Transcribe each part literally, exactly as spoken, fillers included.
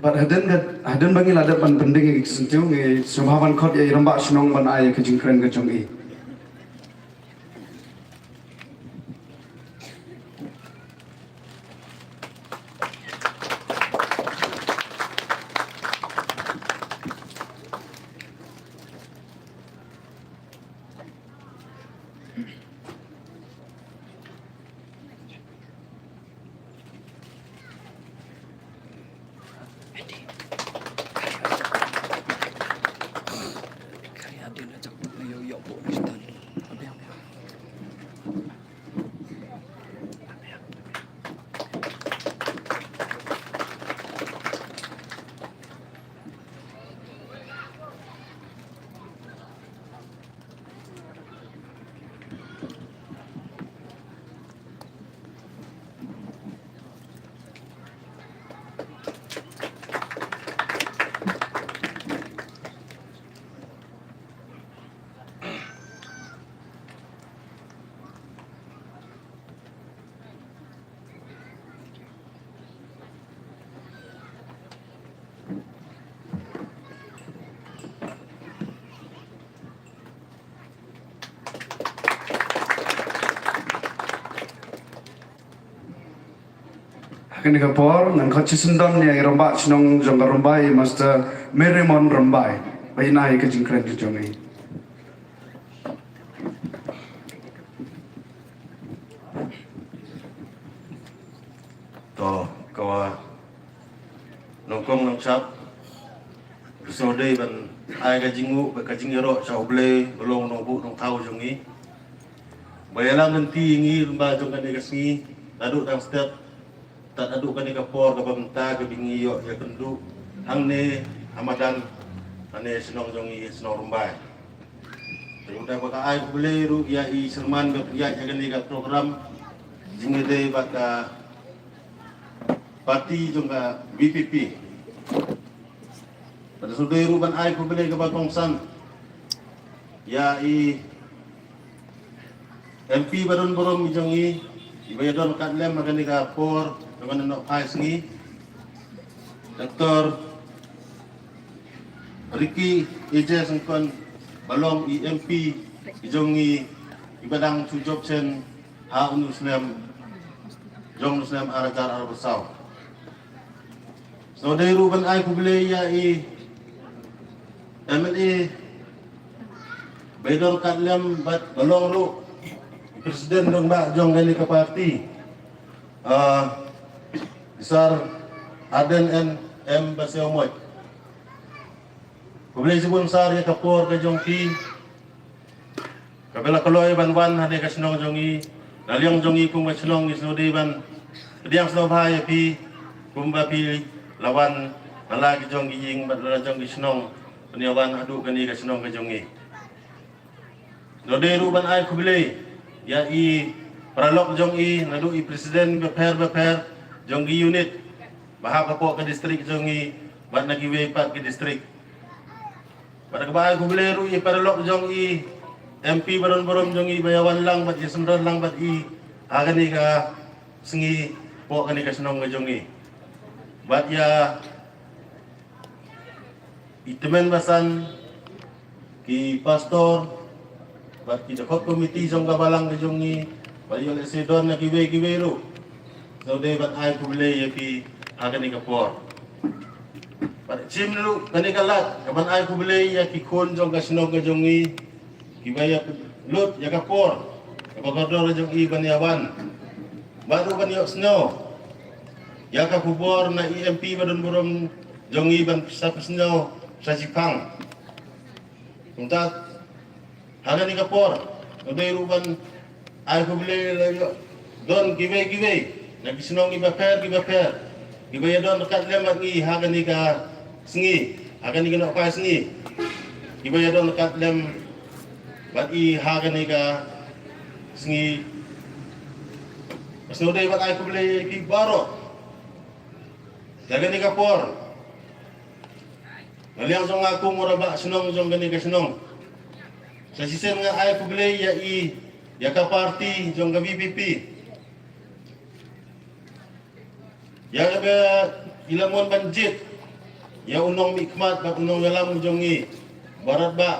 Bad hadien ka, hadien ba ngi la dep ban pyndeng ïa ki syntiew, ngi sngewbha ban khot ïa i rangbah shnong ban ai ïa ka jingkren ka jong i. Ha kane ka por ngan khot shisyndon ïa i rangbah shnong jong ka Rymbai, i Master Meremon Rymbai, ba in ai ka jingkren ka jong i. To, ka wa nongkong nongshap, ka shu dei ban ai ka jingnguh bad ka jingïaroh sha U Blei, ba long nongbuh nongthaw jong ngi, ba ïalam lynti ïa ngi lyngba jong kane ka sngi, naduh dang step tad haduh kane ka por kaba mynta, kaba ngi ïoh ïakynduh hangne ha madan, hangne shnong jong ngi, shnong Rymbai. Te u da ba ka ai khublei ruh ïa i chairman ba pynïaid ïa kane ka program jingïadei bad ka party jong ka V P P. Bad shu dei ruh ban ai khublei kaba kongsan ïa i M P ba don burom jong ngi, iba ïadon kat lem ha kane ka por, kaba na nohphai sngi, Doctor Ricky A J Syngkon, ba long i M P jong ngi, iba dang shu jop shen ha u snem, jong u snem ar hajar arphew saw. Shu dei ruh ban ai khublei ïa i M L A ba ïadon kat lem bad ba long ruh i president rangbah jong kane ka party, ah, Sir Ardent N M Basaiawmoit. Khublei shibun sir ïa ka por ka jong phi, kaba la kloi ban wan hane ka shnong jong ngi. Na liang jong ngi kum ka shnong ngi sngewdei ban pdiang sngewbha ïa phi, kumba phi la wan na la ki jong ki ïing bad na la jong ki shnong, ban ïa wan haduh kane ka shnong ka jong ngi. Sngewdei ruh ban ai khublei ïa i paralok jong i, naduh i president bapher bapher jong ki unit ba hap hapoh ka district jong ngi bad na kiwei pat ki district. Bad kaba ai khublei ruh ïa i paralok jong i, M P ba don burom jong i, ba ïa wan lang bad ïa synran lang bad i ha kane ka sngi hapoh kane ka shnong ka jong i. Bad ïa i tymmen basan, ki pastor bad ki dkhot komiti jong ka balang ka jong ngi, bad ïoh lehse don na kiwei kiwei ruh. Sngewdei ban ai khublei ïa phi ha kane ka por. Bad shim ruh kane ka lad kaban ai khublei ïa ki khun jong ka shnong ka jong ngi, kiba ïa lut ïa ka por kaba kordor jong i ban ïa wan. Bad ruh ban ïoh sngew ïa ka khubor na i M P ba don burom jong i ban sa pynsngew sa shipang. Kumta ha kane ka por, nga dei ruh ban ai khublei la ïoh don kiwei kiwei na ki shnong kiba pher kiba pher, kiba ïa don ryngkat lem bad ngi ha kane ka sngi, ha kane ka nohphai sngi, kiba ïa don ryngkat lem bad i ha kane ka sngi. Nga sngewdei ban ai khublei ïa ki baroh. Ha kane ka por, na liang jong nga kum u rangbah shnong jong kane ka shnong, sa shisien nga ai khublei ïa i, ïa ka party jong ka V P P, ïa kaba i la mon ban jied ïa u nongmihkhmat bad u nongïalam jong ngi, Barat Bah,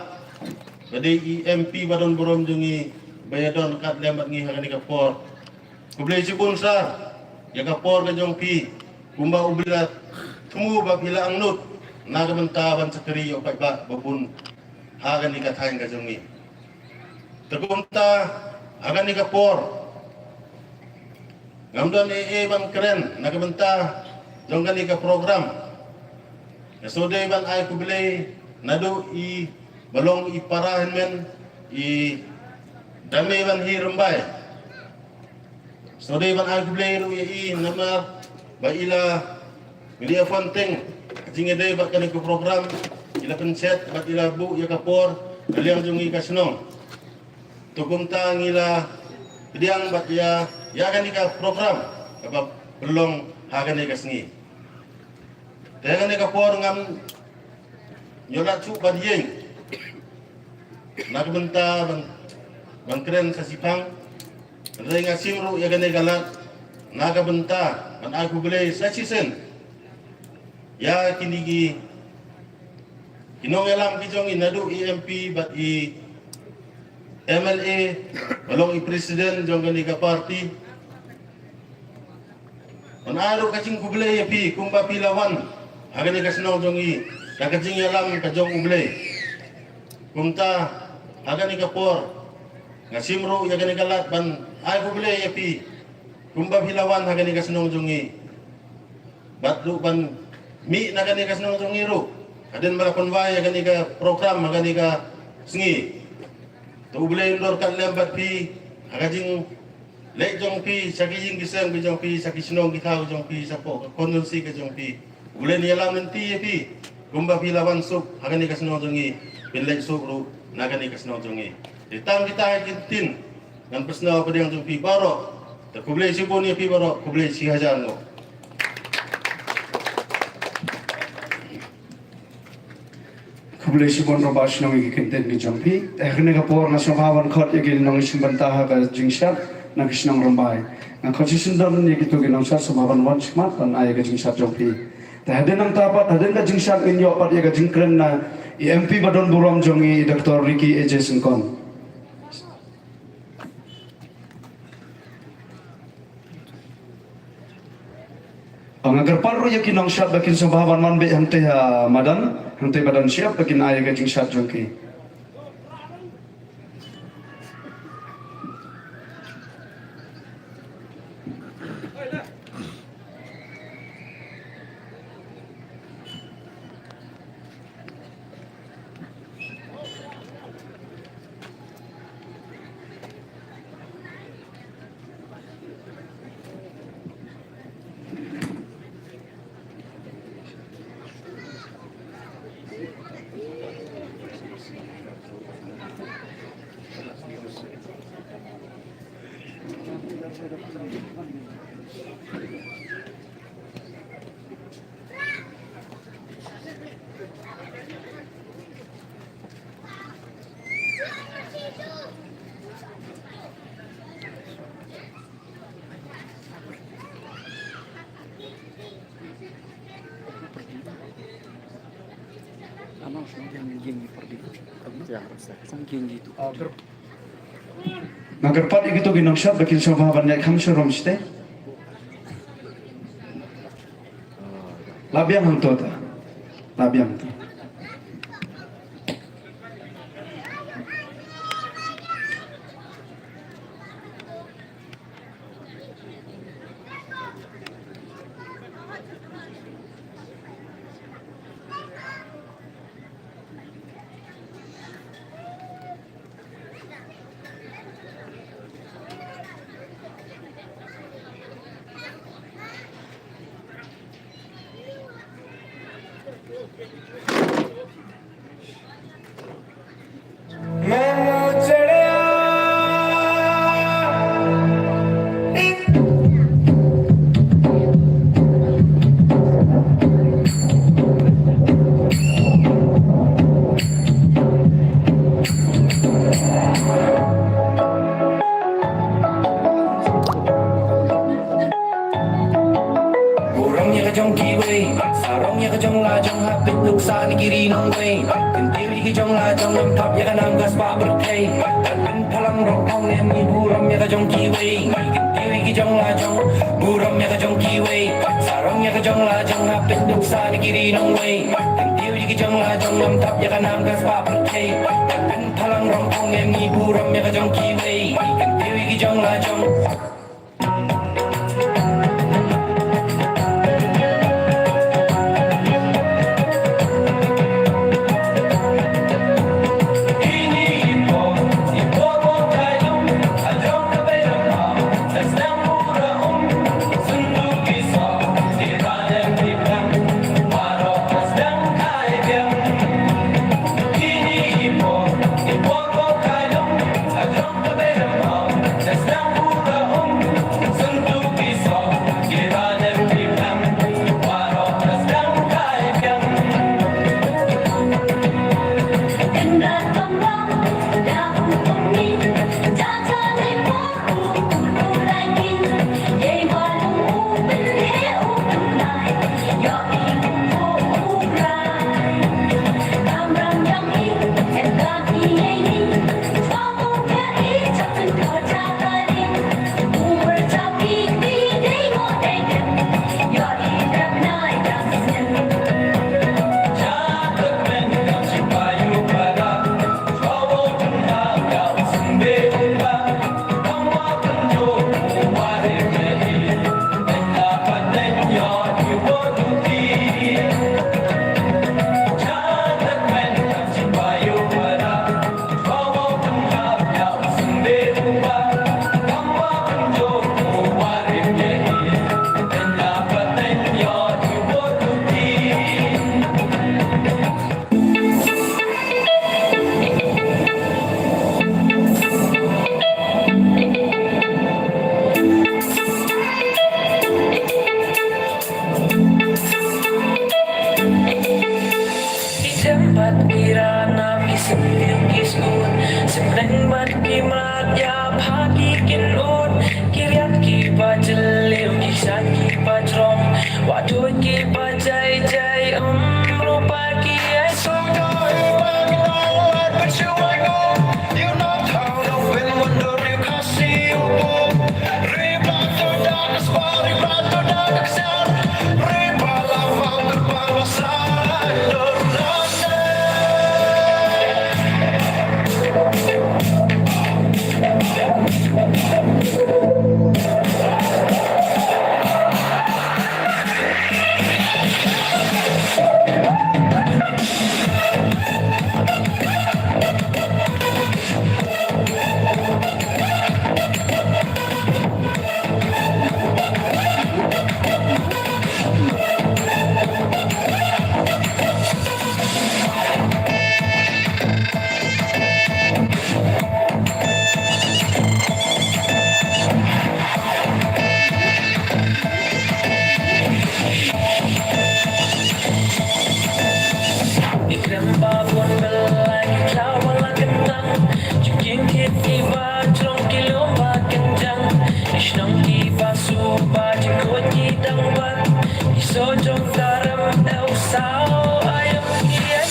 ba dei i M P ba don burom jong ngi, ba ïadon kat lem bad ngi ha kane ka por. Khublei shibun sir ïa ka por ka jong phi, kumba u Blei u la thmu ba phi la angnud na ka bynta ban shakri ïa u paidbah ba bun ha kane ka thaiñ ka jong ngi. Te kumta ha kane ka por ngam don ei ei ban kren na ka bynta jong kane ka program. Nga shu dei ban ai khublei naduh i ba long i para hynmen i Dame Banhi Rymbai. Shu dei ban ai khublei ruh ïa i namar ba i la ngi ïa fon teng ka jingïadei bad kane ka program, i la pynshet bad i la buh ïa ka por na liang jong ngi ka shnong. To kumta ngi la pdiang bad ïa, ïa kane ka program kaba pynlong ha kane ka sngi. Te ha kane ka por ngam ïoh lad shuh ban ïeng na ka bynta ban, ban kren sa shiphang. Hynrei nga shim ruh ïa kane ka lad na ka bynta ban ai khublei sa shisien ïa kine ki, ki nongïalam ki jong ngi naduh i M P bad i M L A ba long i president jong kane ka party. Ban ai ruh ka jingkhublei ïa phi kumba phi la wan ha kane ka shnong jong ngi da ka jingïalam ka jong U Blei. Kumta ha kane ka por nga shim ruh ïa kane ka lad ban ai khublei ïa phi kumba phi la wan ha kane ka shnong jong ngi. Bad ruh ban mih na kane ka shnong jong ngi ruh hadien ba la pynwai ïa kane ka program ha kane ka sngi. To U Blei un dor kat lem bad phi ha ka jing leit jong phi sha ki ïing ki sem ki jong phi, sha ki shnong ki thaw ki jong phi, shapoh ka constituency ka jong phi. U Blei un ïalam lynti ïa phi kumba phi la wan suk ha kane ka shnong jong ngi, phin leit suk ruh na kane ka shnong jong ngi. Te tang kita ki ktien ngan pynsngew ha pdiang jong phi baroh. Te khublei shibun ïa phi baroh, khublei shihajar nguh. Khublei shibun Rangbah Shnong ïa ki kyntien ki jong phi. Te ha kane ka por nga sngewbha ban khot ïa ki nongshim bynta ha ka jingshad na ki shnong Rymbai. Nga khot shisien don ïa kito ki nongshad sngewbha ban wan shakhmat ban ai ïa ka jingshad jong phi. Te hadien nangta pat hadien ka jingshad ngin ïoh pat ïa ka jingkren na i M P ba don burom jong ngi i Doctor Ricky A J Syngkon. Nga kyrpad ruh ïa ki nongshad ba kin sngewbha ban wan beit hangtei ha madan, hangtei madan shyiap ba kin ai ïa ka jingshad jong ki. Nga kyrpad ïa kito ki nongshad ba kin sngewbha ban ïaid kham sharum shatei. La biang hangto ta. La biang ta. Burom ïa ka jong kiwei, sarong ïa Jong la jong ha pynduh sa na ki ri nongwei. Kyntiew ïa ki jong la jong, ngam thap ïa ka nam ka spah pyrthei. Pynphalang rong ong ne ngi burom ïa ka jong kiwei. Kyntiew ïa ki jong la jong, burom ïa ka jong kiwei. Sarong ïa ka jong la jong ha pynduh sa na ki ri nongwei. Kyntiew ïa ki jong la jong, ngam thap ïa ka nam ka spah pyrthei. Pynphalang rong ong ne ngi burom ïa ka jong kiwei. Kyntiew ïa ki jong la jong. Ki them bad ki ranam, ki syntiew ki sngewthuh, symdeng bad ki mad ïa pha ki kynnoh, ki riat kiba jylliew, ki shat kiba jrong, wah duh kiba jai jai, um, rupa ki ai. Ki khlem ba bun bela ki khlaw ba la kyntang. Ki king kit kiba jrong ki lum ba kynjang. Ki shnong kiba suba jingkhuid ki dang ban. Ki sojong ka rem dau saw ayo ki ai.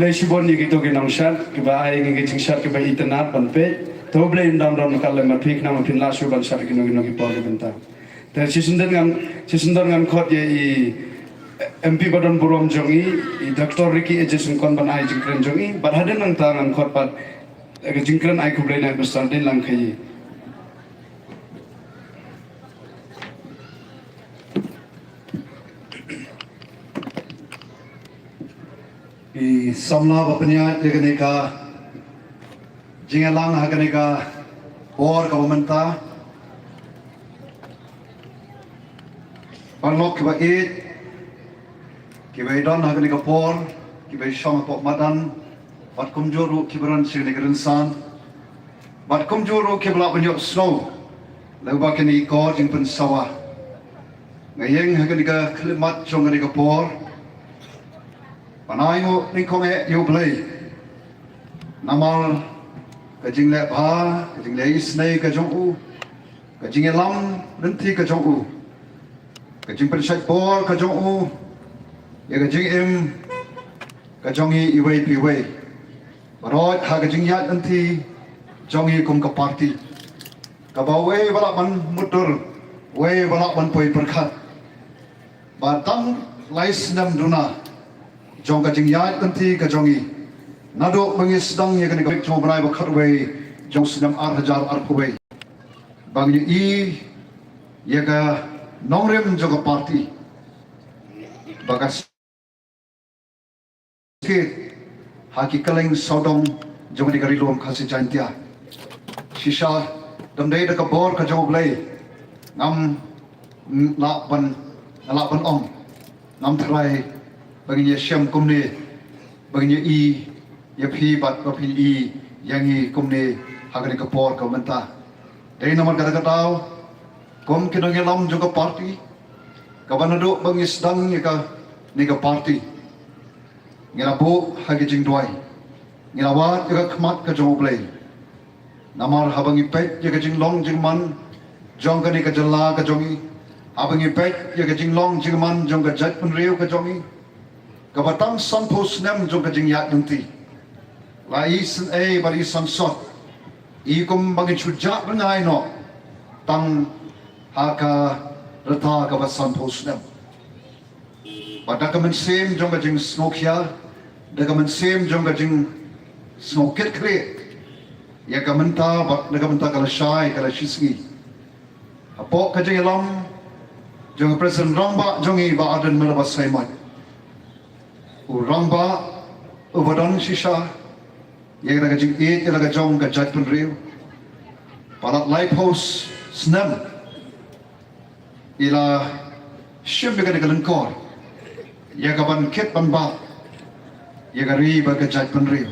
Khublei shibun ïa kito ki nongshad kiba ai ïa ngi ki jingshad kiba itynnad ban peit. To Blei un dang don ryngkat lem bad phi khnang ba phin lah shuh ban shad ïa kino kino ki por ki bynta. Te shisien ngan, shisien ngan khot ïa i M P ba don burom jong ngi, i Doctor Ricky A J Syngkon ban ai jingkren jong i, bad hadien nangta ngan khot pat ïa ka jingkren ai khublei na i Mister Ding Langkhaii. I samla ba pynïaid ïa kane ka jingïalang ha kane ka por kaba mynta. Paralok kiba ïeit, kiba ïadon ha kane ka por, kiba ïashong hapoh madan, bad kumjuh ruh kiba don sha kane ka rynsan, bad kumjuh ruh kiba lah ban ïohsngew lyngba kine ki kor jingpynsawa. Nga ïeng ha kane ka khyllipmat jong kane ka por ban ai nguh nyngkong eh ïa U Blei namar ka jingleh bha, ka jingleh isynei ka jong u, ka jingïalam lynti ka jong u, ka jingpynshait bor ka jong u ïa ka jingim ka jong ngi iwei pa iwei, baroh ha ka jingïaid lynti jong ngi kum ka party, kaba uwei ba lah ban mutdur, uwei ba lah ban poi pyrkhat. Ba tang lai snem duna jong ka jingïaid lynti ka jong ngi, naduh ba ngi sdang ïa kane ka bynta jong u bnai ba khatwei jong u snem ar hajar arphew wei, ba ngi ïohi ïa ka nongrim jong ka party ba ka skit ha ki kylleng sawdong jong kane ka Ri Lum Khasi Jaiñtia. Shisha, dang dei da ka bor ka jong U Blei, ngam lah ban, ngam lah ban ong, ngam tharai ba ngin ïashem kumne, ba ngin ïohi ïa phi bad ba phin ïohi ïa ngi kumne ha kane ka por ka mynta. Dei namar kata ka daw, kum ki nongïalam jong ka party, kaba naduh ba ngi sdang ïa kane ka party, ngi la buh ha ki jingduwai, ngi la wad ïa ka khmat ka jong U Blei. Namar haba ngi peit ïa ka jinglong jingman jong kane ka jylla ka jong ngi, haba ngi peit ïa ka jinglong jingman jong ka jaitbynriew ka jong ngi, kaba tang sanphew snem jong ka jingïaid lynti, la isynei bad isansot, i kum ba ngin shu jah ryngai noh tang ha ka rta kaba sanphew snem. Bad da ka mynsiem jong ka jingsngewkhia, da ka mynsiem jong ka jingsngewkitkhlieh ïa ka mynta, bad da ka mynta ka lashai ka lashisngi, hapoh ka jingïalam jong ka President Rangbah jong ngi Bah Ardent Miller Basaiawmoit, u rangbah uba don shisha ïa ka jingïeit ïa la ka jong ka jaitbynriew. Palat laiphew snem i la shim ïa kane ka lyngkor ïa ka ban kit ban bad ïa ka ri bad ka jaitbynriew.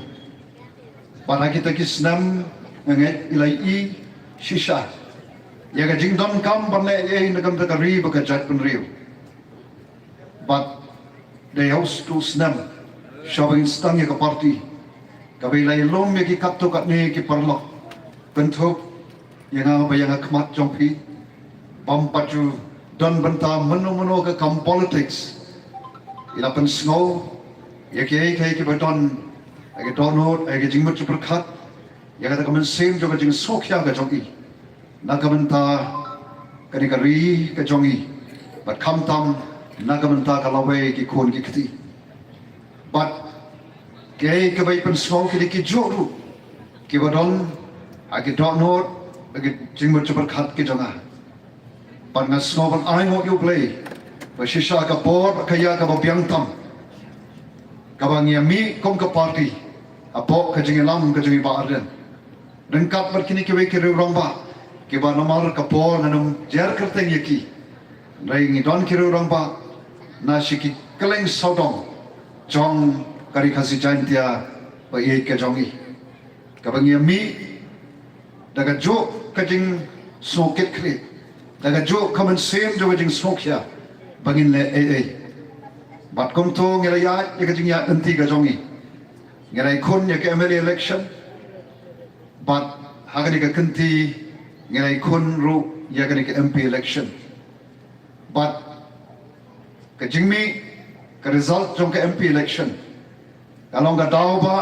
Bad ha kita ki snem nga ngeit i la ïohi shisha ïa ka jingdonkam ban leh ei ei na ka bynta ka ri bad ka jaitbynriew. Bad dei ha u snem shuwa ba ngin sdang ïa ka party, kaba i la ïalum ïa ki katto katne ki paralok, kynthup ïa nga ba ïa nga khmat jong phi, bym pat ju don bynta mano mano ka kam politics. I la pynsngew ïa kiei kiei kiba don ha ki dohnud, ha ki jingmut jingpyrkhat, ïa kata ka mynsiem jong ka jingsngewkhia ka jong i na ka bynta kane ka ri ka jong i, bad khamtam na ka bynta ka lawei ki khun ki kti. Bad kiei kiba i pynsngew ki dei kijuh ruh kiba don ha ki dohnud, ha ki jingmut jingpyrkhat ki jong nga. Bad nga sngew ban ai nguh ïa U Blei ba shisha ka por bad ka ïa kaba biang tam kaba ngi ïa mih kum ka party hapoh ka jingïalam ka jong i Bah Ardent ryngkat bad kine kiwei ki riew rangbah kiba namar ka por ngan ym jer kyrteng ïa ki, hynrei ngi don ki riew rangbah na shi ki kylleng sawdong jong ka Ri Khasi Jaiñtia ba ïeit ka jong i, kaba ngi ïa mih da kajuh ka jingsngewkitkhlieh, da kajuh ka mynsiem jong ka jingsngewkhia ba ngin leh ei ei. Bad kumto ngi la ïaid ïa ka jingïaid lynti ka jong i, ngi la ïakhun ïa ka M L A election, bad ha kane ka kynti ngi la ïakhun ruh ïa kane ka M P election. Bad ka jingmih ka result jong ka M P election Ka long ka daw ba,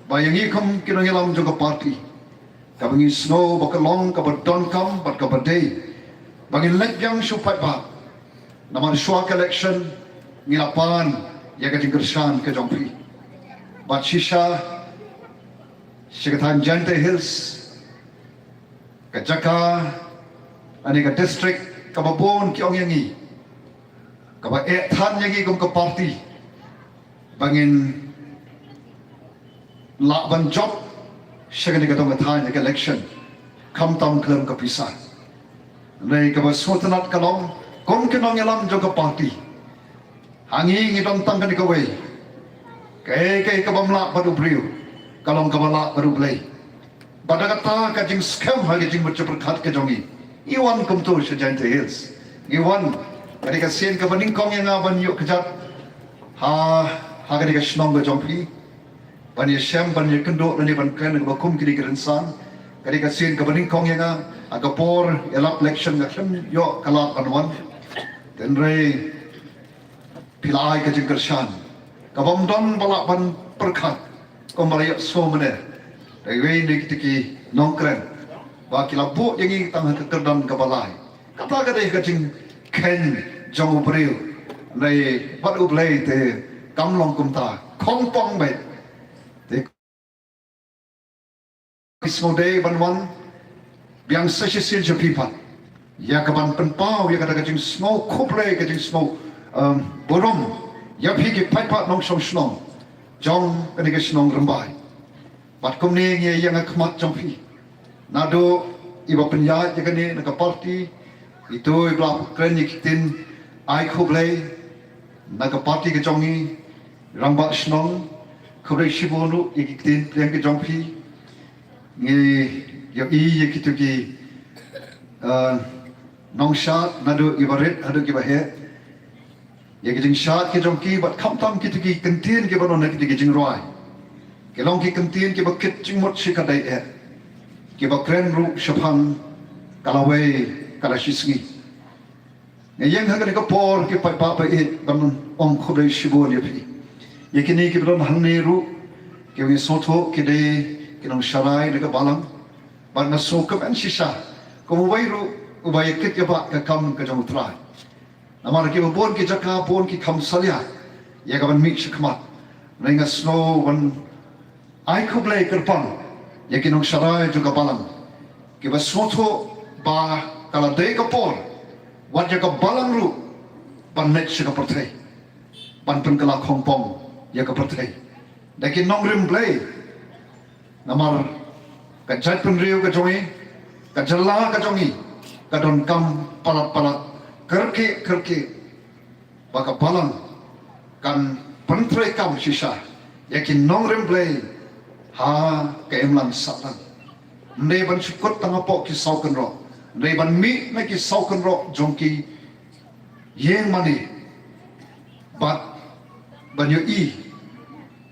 ba ïa ngi kum ki nongïalam jong ka party, kaba ngi sngew ba ka long kaba donkam bad kaba dei ba ngin leit biang sha u paidbah. Namar shuwa ka election ngi la pan ïa ka jingkyrshan ka jong phi. Bad shisha sha ka thaiñ Jaintia Hills, ka jaka, lane ka district kaba bun ki ong ïa ngi, kaba eh than ïa ngi kum ka party ba ngin lah ban jop sha kane ka dong ka thaiñ ha ka election, khamtam khlem ka pisa. Hynrei kaba sngewtynnat ka long, kum ki nongïalam jong ka party, ha ngi ngi don tang kane kawei: kaei kaei kabym lah bad u briew, ka long kaba lah bad U Blei. Bad da kata ka jingskhem ha ka jingmut jingpyrkhat ka jong ngi, ngi wan kumto sha Jaintia Hills. Ngi wan, ka dei ka sien kaba nyngkong ïa nga ban ïoh kjat ha, ha ka dei ka shnong ka jong phi, ban ïashem, ban ïakynduh lane ban kren kaba kum kine ki rynsan. Ka dei ka sien kaba nyngkong ïa nga, ha ka por ïalap election nga khlem ïoh ka lad ban wan. Hynrei phi la ai ka jingkyrshan kabym don ba lah ban pyrkhat, kumba la ïohsngew mynne da iwei na kita ki nongkren, ba ki la buh ïa ngi tang ha ka kyrdan kaba lai. Kata ka dei ka jingkheiñ jong u briew, hynrei bad U Blei te kam long kumta, khongpong beit. Te ki sngew dei ban wan biang sa shisien sha phi pat, ïa ka ban pynpaw ïa kata ka jingsngew khublei, ka jingsngew, um, burom ïa phi ki paidbah nongshong shnong jong kane ka shnong Rymbai. Bad kumne ngi ïeng ha khmat jong phi, naduh iba pynïaid ïa kane na ka party, ito iba la kren ïa ki ktien ai khublei na ka party ka jong ngi, rangbah shnong, khublei shibun ruh ïa ki ktien pyrshang ka jong phi. Ngi ïohi ïa kito ki, uh, nongshad, naduh iba rit haduh kiba heh, ïa ki jingshad ki jong ki, bad khamtam kito ki kyntien kiba don ha kito ki jingrwai, ki long ki kyntien kiba kit jingmut shikatdei eh, kiba kren ruh shaphang ka lawei ka la shisngi. Ngi ïeng ha kane ka por ki paidbah ba ïeit ban ong khublei shibun ïa phi, ïa kine kiba don hangne ruh, kiba ngi sngewthuh ki dei ki nongsharai na ka balang. Bad nga sngewkmen shisha kum uwei ruh uba ïa kit ïa bah ka kam ka jong U Trai. Namar kiba bun ki jaka, bun ki kham salia ïa ka ban mih shakhmat. Hynrei nga sngew ban ai khublei kyrpang ïa ki nongsharai jong ka balang, kiba sngewthuh ba ka la dei ka por wat ïa ka balang ruh ban leit sha ka pyrthei, ban pynkylla khongpong ïa ka pyrthei da ki nongrim Blei. Namar ka jaitbynriew ka jong ngi, ka jylla ka jong ngi, ka donkam palat palat, kyrkieh kyrkieh, ba ka balang kan pyntreikam shisha ïa ki nongrim Blei ha ka imlang sahlang. Ym dei ban shu kut tang hapoh ki saw kynroh, ym dei ban mih na ki saw kynroh jong ki ïing mane, bad ban ïohi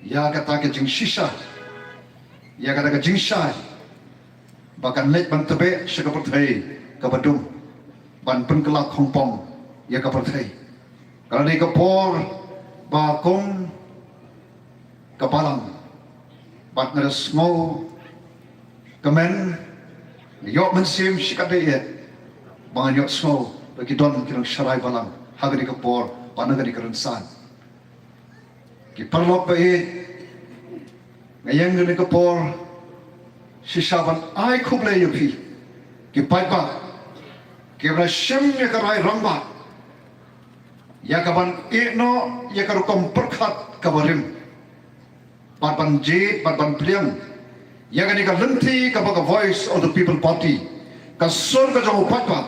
ïa kata ka jingshisha, ïa kata ka jingshai, ba kan leit ban tbeh sha ka pyrthei kaba dum, ban pynkylla khongpong ïa ka pyrthei. Ka la dei ka por ba kum ka balang, bad nga da sngewkmen, nga ïoh mynsiem shikatdei eh ba ngan ïohsngew ba ki don ki nongsharai balang ha kane ka por bad na kane ka rynsan. Ki paralok ba ïeit, nga ïeng ha kane ka por shisha ban ai khublei ïa phi ki paidbah kiba la shim ïa ka rai rangbah, ïa ka ban ïehnoh ïa ka rukom pyrkhat kaba rim, bad ban jied bad ban pdiang ïa kane ka lynti kaba ka Voice of the People Party, ka sur ka jong u paidbah,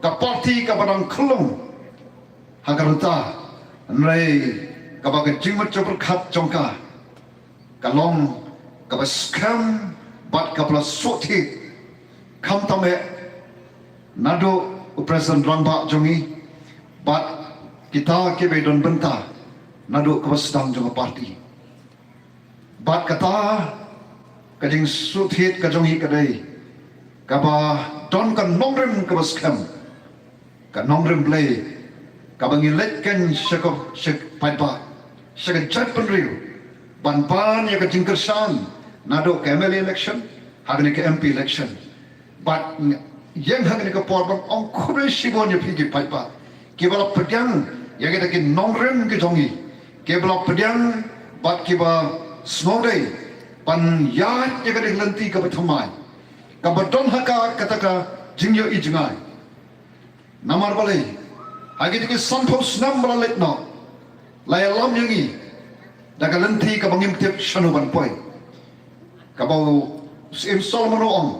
ka party kaba dang khyllung ha ka rta, hynrei kaba ka jingmut jingpyrkhat jong ka ka long kaba skhem bad kaba la sngewthuh, khamtam eh naduh u President Rangbah jong ngi bad kita kiba don bynta naduh kaba sdang jong ka party. Bad kata ka jingsngewthuh ka jong ngi ka dei kaba don ka nongrim kaba skhem, ka nongrim Blei, kaba ngi leit khein sha ka, sha ka paidbah, sha ka jaitbynriew, Ban pan ïa ka jingkyrshan naduh ka M L A election ha kane ka M P election. Bad ïeng ha kane ka por ban ong khublei shibun ïa phi ki paidbah kiba la pdiang ïa kita ki nongrim ki jong ngi, kiba la pdiang bad kiba sngewdei ban ïaid ïa kane ka lynti kaba thymmai kaba don ha ka kata ka jingïohi jngai. Namar balei, ha kito ki sanphew snem ba la leit noh, la ïalam ïa ngi da ka lynti kaba ngim tip shano ban poi. Kaba u Syiem Solomon u ong,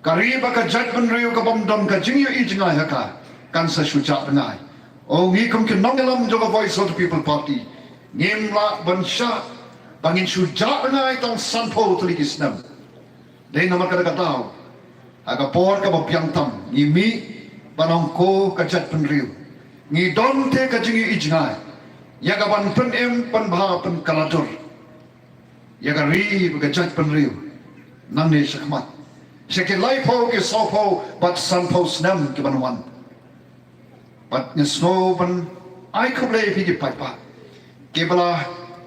ka ri bad ka jaitbynriew kaba ym don ka jingïohi jngai ha ka, kan sa shu jah rngai. O ngi kum ki nongïalam jong ka Voice of the People Party, ngim lah ban shah ba ngin shu jah rngai tang sanphew tylli ki snem. Dei namar kata ka daw, ha ka por kaba biang tam, ngi mih ban ong ko ka jaitbynriew, ngi don te ka jingïohi jngai ïa ka ban pynim, pynbha, pynkylla dur ïa ka ri bad ka jaitbynriew nangne shakhmat, sha ki laiphew, ki sawphew bad sanphew snem ki ban wan. Bad nga sngew ban ai khublei ïa phi ki paidbah kiba la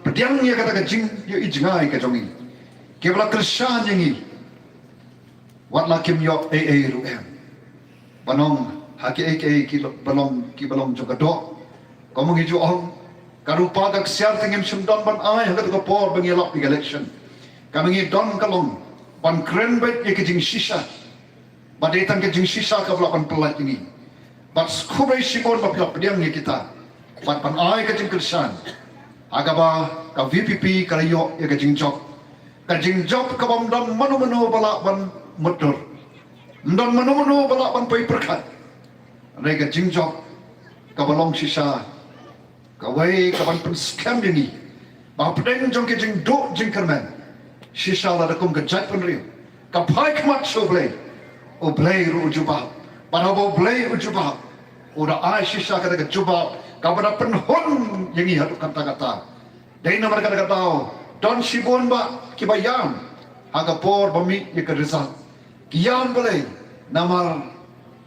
pdiang ïa kata ka jingïohi jngai ka jong ngi, kiba la kyrshan ïa ngi. Wat la kim ïoh ei ei ruh em, ban ong ha kiei kiei kiba long, kiba long jong ka doh. Kumba ngi ju ong, ka rupa ka ksiar te ngim shym don ban ai ha kata ka por ba ngi lap ïa ka election. Kaba ngi don ka long ban kren beit ïa ka jingshisha. Bad dei tang ka jingshisha kaba lah ban pyllait ïa ngi. Bad khublei shibun ba phi la pdiang ïa kita bad ban ai ka jingkyrshan ha kaba ka V P P ka la ïoh ïa ka jingjop, ka jingjop kaba ym don mano mano ba lah ban mutdur, ym don mano mano ba lah ban poi pyrkhat. Hynrei ka jingjop kaba long shisha kawei ka ban pynskhem ïa ngi ba hapdeng jong ki jingduh jingkyrmen, shisha lada kum ka jaitbynriew ka phai khmat sha U Blei, U Blei ruh u jubab. Bad haba U Blei u jubab, u da ai shisha kata ka jubab kaba da pynhun ïa ngi haduh katta katta. Dei namar kata ka daw, don shibun bah kiba ïam ha ka por ba mih ïa ka result. Ki ïam balei? Namar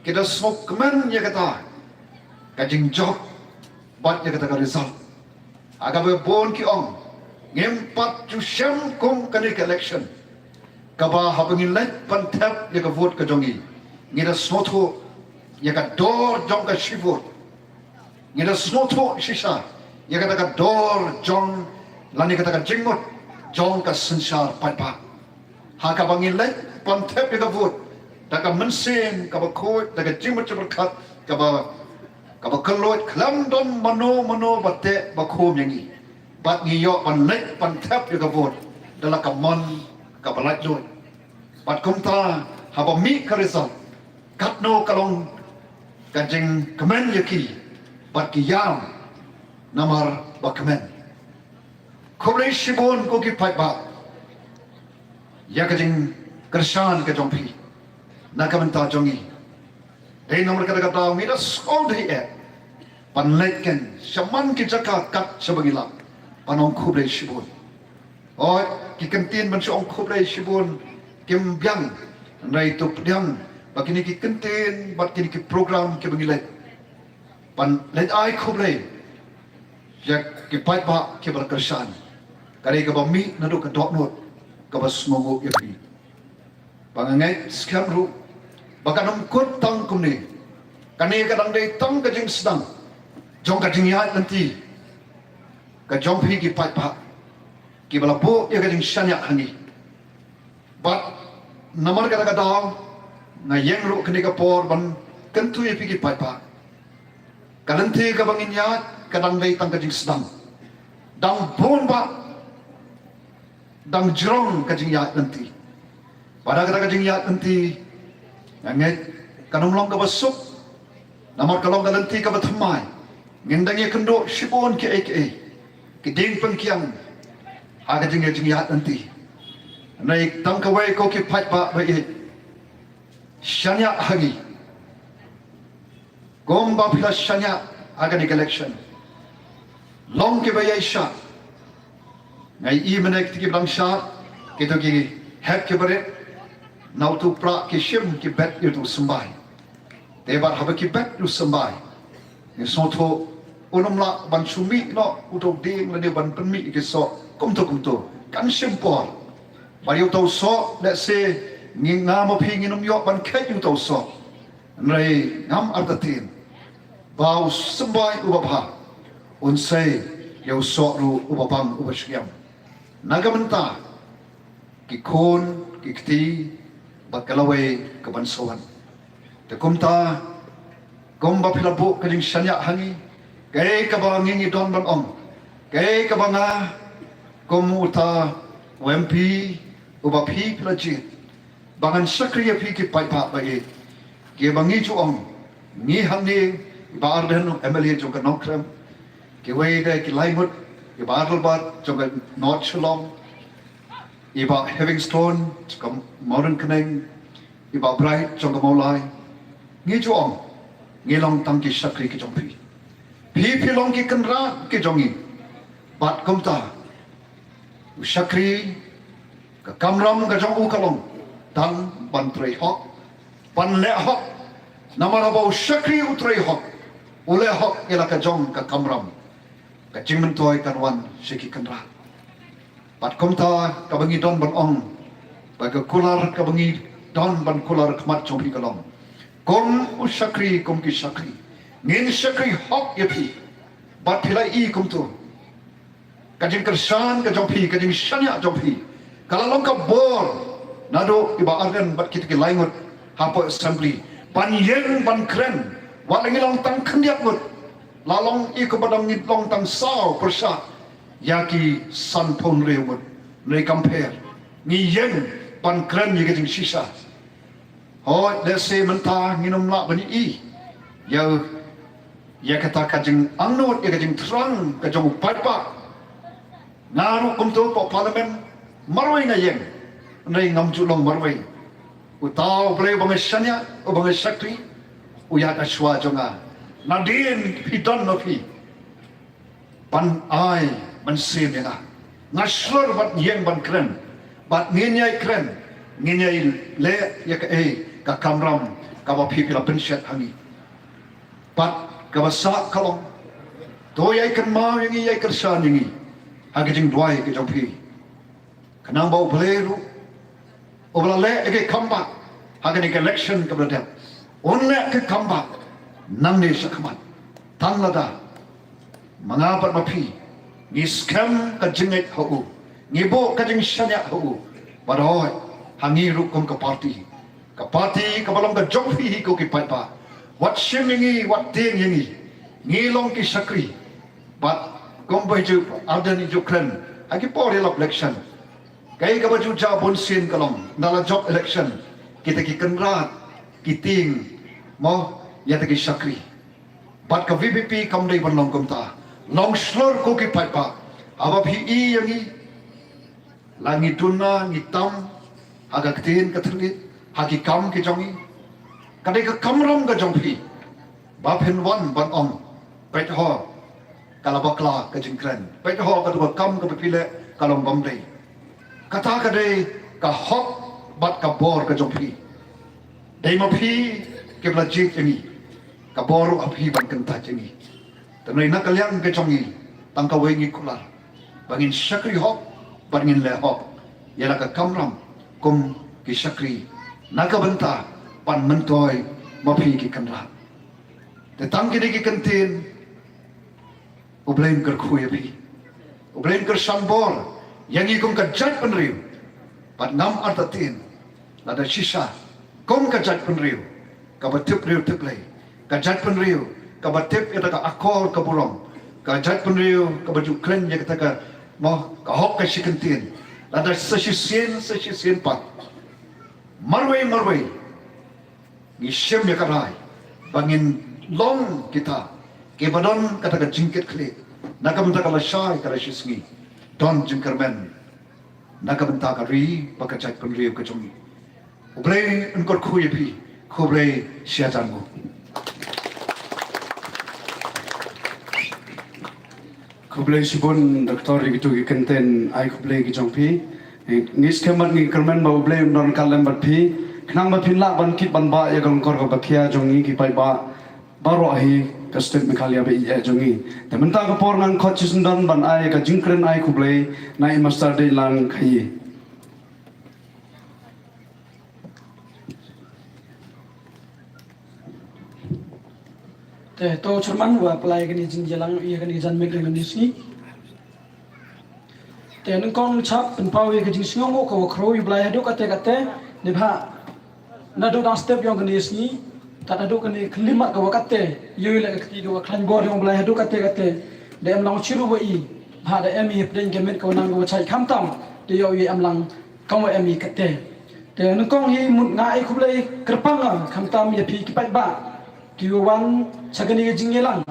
ki da sngewkmen ïa kata ka jingjop bad ïa kata ka result. Ha kaba bun ki ong, ngim pat ju shem kum kane ka election kaba haba ngi leit ban thep ïa ka vote ka jong ngi, ngi da sngewthuh ïa ka dor jong ka shi vote. Ngi da sngewthuh shisha ïa kata ka dor jong, lane kata ka jingmut jong ka synshar paidbah. Ha kaba ngi leit ban thep ïa ka vote da ka mynsiem kaba khuid, da ka jingmut jingpyrkhat kaba, kaba kylluid, khlem don mano mano ba teh ba khum ïa ngi. Bad ngi ïoh ban leit ban thep ïa ka vote da la ka mon kaba laitluid. Bad kumta haba mih ka result, katno ka long ka jingkmen ïa ki, bad ki ïam namar ba kmen. Khublei shibun ko ki paidbah ïa ka jingkyrshan ka jong phi na ka bynta jong ngi. Dei namar kata ka daw ngi da sngewdei eh ban leit keiñ shaman ki jaka kat shaba ngi lap ban ong khublei shibun. Hooid, ki kyntien ban shu ong khublei shibun kim biang, hynrei to pdiang ba kine ki kyntien bad kine ki program kiba ngi leit ban leit ai khublei ïa ki paidbah kiba la kyrshan, ka dei kaba mih naduh ka dohnud kaba sngewnguh ïa phi. Ba nga ngeit skhem ruh ba kan ym kut tang kumne. Kane ka dang dei tang ka jingsdang jong ka jingïaid lynti ka jong phi ki paidbah kiba la buh ïa ka jingshaniah ha ngi. Bad namar kata ka daw nga ïeng ruh kane ka por ban kyntu ïa phi ki paidbah. Ka lynti kaba ngin ïaid ka dang dei tang ka jingsdang. Dang bun bah, dang jrong ka jingïaid lynti. Bad ha kata ka jingïaid lynti nga ngeit kan ym long kaba suk. Namar ka long ka lynti kaba thymmai. Ngin dang ïakynduh shibun kiei kiei ki diengpyngkiang ha ka jingïa jingïaid lynti. Hynrei tang kawei ko ki paidbah ba ïeit, shaniah ha ngi kumba phi la shaniah ha kane ka election. Long kiba ïaishah. Nga i mynne kito kiba dang shad, kito ki hep kiba rit na uto u prah ki shim ki bet ïa uto u symbai. Te bad haba ki bet ïa u symbai, ngi sngewthuh un ym lah ban shu mih noh uto u dieng lane ban pynmih ïa ki soh Kumto kumto kan shim por. Ba ïa uta u soh, let's say, ngi, nga ma phi ngin ym ïoh ban kheit ïa uta u soh. Hynrei ngam artatien ba u symbai uba bha un sei ïa u soh ruh uba bang uba shngem. Na ka bynta ki khun ki kti bad ka lawei kaban sa wan. Te kumta, kumba phi la buh ka jingshaniah ha ngi, kaei kaba ngi ngi don ban ong, kaei kaba nga kum uta u M P uba phi phi la jied, ba ngan shakri ïa phi ki paidbah ba ïeit. Kiba ngi ju ong, ngi hangne, i Bah Ardent, M L A jong ka Nongkrem, kiwei de ki lai ngut, i Bah Adelbert jong ka North Shillong, i Bah Heavingstone jong ka Mawryngkneng, i Bah Bright jong ka Mawlai. Ngi ju ong, ngi long tang ki shakri ki jong phi. Phi phi long ki kynrad ki jong ngi. Bad kumta, u shakri, ka kamram ka jong u ka long tang ban trei hok, ban leh hok. Namar haba u shakri u trei hok, u leh hok ïa la ka jong ka kamram, ka jingmyntoi kan wan sha ki kynrad. Bad kumta kaba ngi don ban ong, ba ka kular kaba ngi don ban kular khmat jong phi ka long, kum u shakri kum ki shakri, ngin shakri hok ïa phi. Bad phi la i kumto, ka jingkyrshan ka jong phi, ka jingshaniah jong phi, ka la long ka bor naduh i Bah Ardent bad kita ki lai ngut hapoh Assembly ban ïeng ban kren. Wat la ngi long tang khyndiat ngut, la long i kumba dang ngi long tang saw pyrshah ïa ki sanphew hynriew ngut, hynrei kam pher, ngi ïeng ban kren ïa ka jingshisha. Hooid, lehse mynta ngin ym lah ban ïohi ïa, ïa kata ka jingangnud, ïa ka jingthrang ka jong u paidbah. Nga ruh kumto hapoh Parliament marwei nga ïeng, hynrei ngam ju long marwei. Uta U Blei uba nga shaniah, uba nga shakri, u ïaid ha shuwa jong nga. Nadien phi don ma phi ban ai mynsiem ïa nga, nga shlur ban ïeng ban kren. Bad ngin ïai kren, ngin ïai leh ïa kaei ka kamram kaba phi phi la pynshet ha ngi. Bad kaba sah ka long, to ïai kynmaw ïa ngi, ïai kyrshan ïa ngi ha ka jingduwai ka jong phi. Khnang ba U Blei ruh uba la leh ïa ka kam ba ha kane ka election kaba la dep, un leh ka kam ba nangne shakhmat, tang lada ma nga bad ma phi ngi skhem ka jingngeit ha u, ngi buh ka jingshaniah ha u. Bad hooid, ha ngi ruh kum ka party, ka party kaba long ka jong phi hi ko ki paidbah, wat shim ïa ngi, wat tieng ïa ngi. Ngi long ki shakri. Bad kumba i ju, Ardent i ju kren ha ki por ïalap election, kaei kaba ju jia bunsien ka long, ynda la jop election, kita ki kynrad ki tieng mo ïa kita ki shakri. Bad ka V P P kam dei ban long kumta. Long shlur ko ki paidbah, haba phi i ïa ngi, la ngi duna ngi tam ha ka ktien ka thylliej, ha ki kam ki jong ngi, ka dei ka kamram ka jong phi ba phin wan ban ong, peit ho, ka la bakla ka jingkren, peit ho, katu ka kam kaba phi leh ka long bym dei. Kata ka dei ka hok bad ka bor ka jong phi. Dei ma phi kiba la jied ïa ngi, ka bor ruh ha phi ban kyntait ïa ngi. Te na ka liang ka jong ngi, tang kawei ngi kular, ba ngin shakri hok bad ngin leh hok ïa la ka kamram kum ki shakri, na ka bynta ban myntoi ma phi ki kynrad. Te tang kine ki kyntien, U Blei un kyrkhu ïa phi, U Blei un kyrshan bor ïa ngi kum ka jaitbynriew. Bad ngam artatien, lada shisha kum ka jaitbynriew kaba tip briew tip Blei, ka jaitbynriew kaba tip ïa kata ka akor ka burom, ka jaitbynriew kaba ju kren ïa kata ka, mo, ka hok ka shi kyntien, lada sa shisien, sa shisien pat, marwei marwei ngi shim ïa ka rai ba ngin long kita kiba don kata ka jingkitkhlieh, na ka bynta ka lashai ka lashisngi, don jingkyrmen na ka bynta ka ri bad ka jaitbynriew ka jong ngi. U Blei un kyrkhu ïa phi. Khublei shihajar nguh. Khublei shibun Doctor ïa kito ki kyntien ai khublei ki jong phi. Ngi skhem bad ngi kyrmen ba U Blei un don ryngkat lem bad phi, khnang ba phin lah ban kit ban bah ïa ka longkor kaba khia jong ngi ki paidbah baroh hi. ka state Meghalaya ba ïeit jong ngi. Te mynta ka por ngan khot shisyndon ban ai ka jingkren ai khublei na i Master Deilang Khaïi. Te to chairman wa pynlait kane jingïalang ïa kane jan mic ïa kane sngi. Te nyngkong chap pynpaw ïa ka jingsngewnguh ka wa khro ïa u Blai haduh kate kate ne bha. Naduh dang step ïong kane sngi tat haduh kane khyllipmat ka wa kate ïoh ïa la ka kti ka wa khlaiñ bor ïong u Blai haduh kate kate. Da em lang chiru wa i bha da em i hapdeng ka met ka wa nang ka wa chait khamtam da ïoh ïa em lang kam wa em i kate. Te nyngkong hi mut nga ai khublei kyrpang nga khamtam ïa phi ki paidbah ki wa wan cha kane ka jingïalang.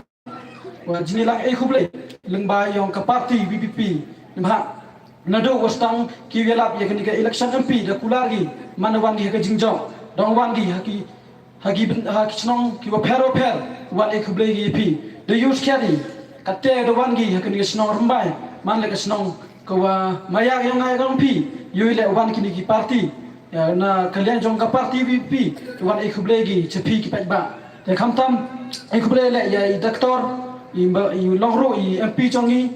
Wa jingïalang ai khublei lyngba ïong ka party V P P. Nabha naduh wa sdang ki ïalap ïa kane ka election M P da kular ki man wan ki ha ka jingjop dang wan ki ha ki ha ki ben- ha ki chnong ki wa pher wa pher wan ai khublei ki ïa phi. Da use kya ni kate da wan ki ha kane ka chnong Rymbai man la ka chnong ka wa maya ïong ai kong phi ïoh le wan kine ki party. Ïa, na ka liang jong ka party V P P, wan ai khublei ki cha phi ki paidbah. Te khamtam ai khublei le ïa i doctor, i ba i long ruh i M P jong i,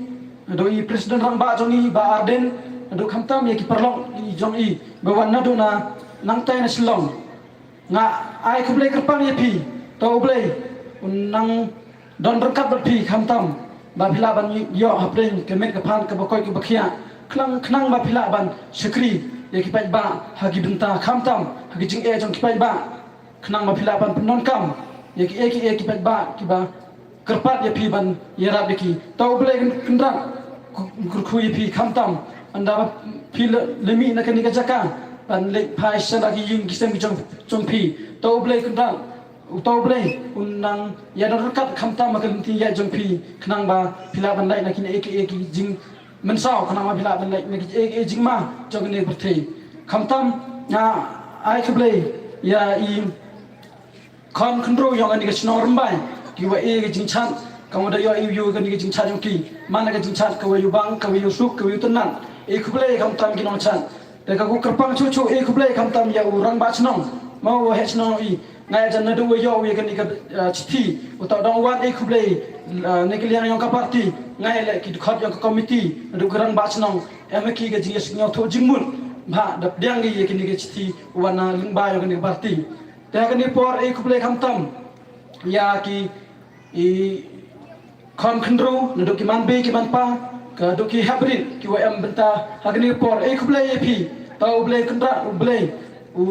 do i president rangbah jong i ba Ardent, do khamtam ïa ki paralok i jong i ba wan naduh na nangtai na Shillong. Nga ai khublei kyrpang ïa phi, to u Blei un nang don ryngkat bad phi khamtam ba phi lah ban ïoh hapdeng ka met ka phan ka ba koit ka ba khiah khnang khnang ba phi lah ban shakri ïa ki paidbah ha ki bynta khamtam ha ki jingeh jong ki paidbah khnang ba phi lah ban pyndonkam ïa ki eh ki eh ki paidbah ki ba kyrpad ïa phi ban ïarap ïa ki. To u Blei kynrad kyrkhu ïa phi khamtam ynda ba phi le mih na kane ka jaka ban leit phai sha la ki ïing ki sem ki jong jong phi. To u Blei kynrad u to u Blei un nang ïa don ryngkat khamtam ha ka lynti ïa jong phi khnang ba phi lah ban lait na kine eh ki eh ki jingmynsaw khnang ba phi lah ban lait na kine eh ki eh jingma jong kane ka pyrthei. Khamtam nga ai khublei ïa i khon khynroo ïong kane ka chnong Rymbai ki wa eh ka jingchat ka wa da ïoh eh ïoh kane ka jingchat ïong ki man la ka jingchat ka wa ïoh bang ka wa ïoh suk ka wa ïoh tynat. Eh khublei khamtam ki nongchat. Te ka ku kyrpang chuh chuh eh khublei khamtam ïa u rangbah chnong ma u heh chnong i. Nga ïa jan naduh wa ïoh ïa kane ka chithi u ta dong wan eh khublei. Ne ka liang ïong ka party nga ïa le ki dkhot ïong ka komiti naduh ka rangbah chnong em ki ka jingïasngewthuh jingmut bha da pdiang ïa kane ka chithi wan na lyngba ïong kane ka party. Te ha kane por eh khublei khamtam ïa ki i khon khynroo naduh ki man bei ki man pa ka duh ki haprit ki wa em bynta ha kane por. Eh khublei ïa phi ta u Blei kynrad u Blei u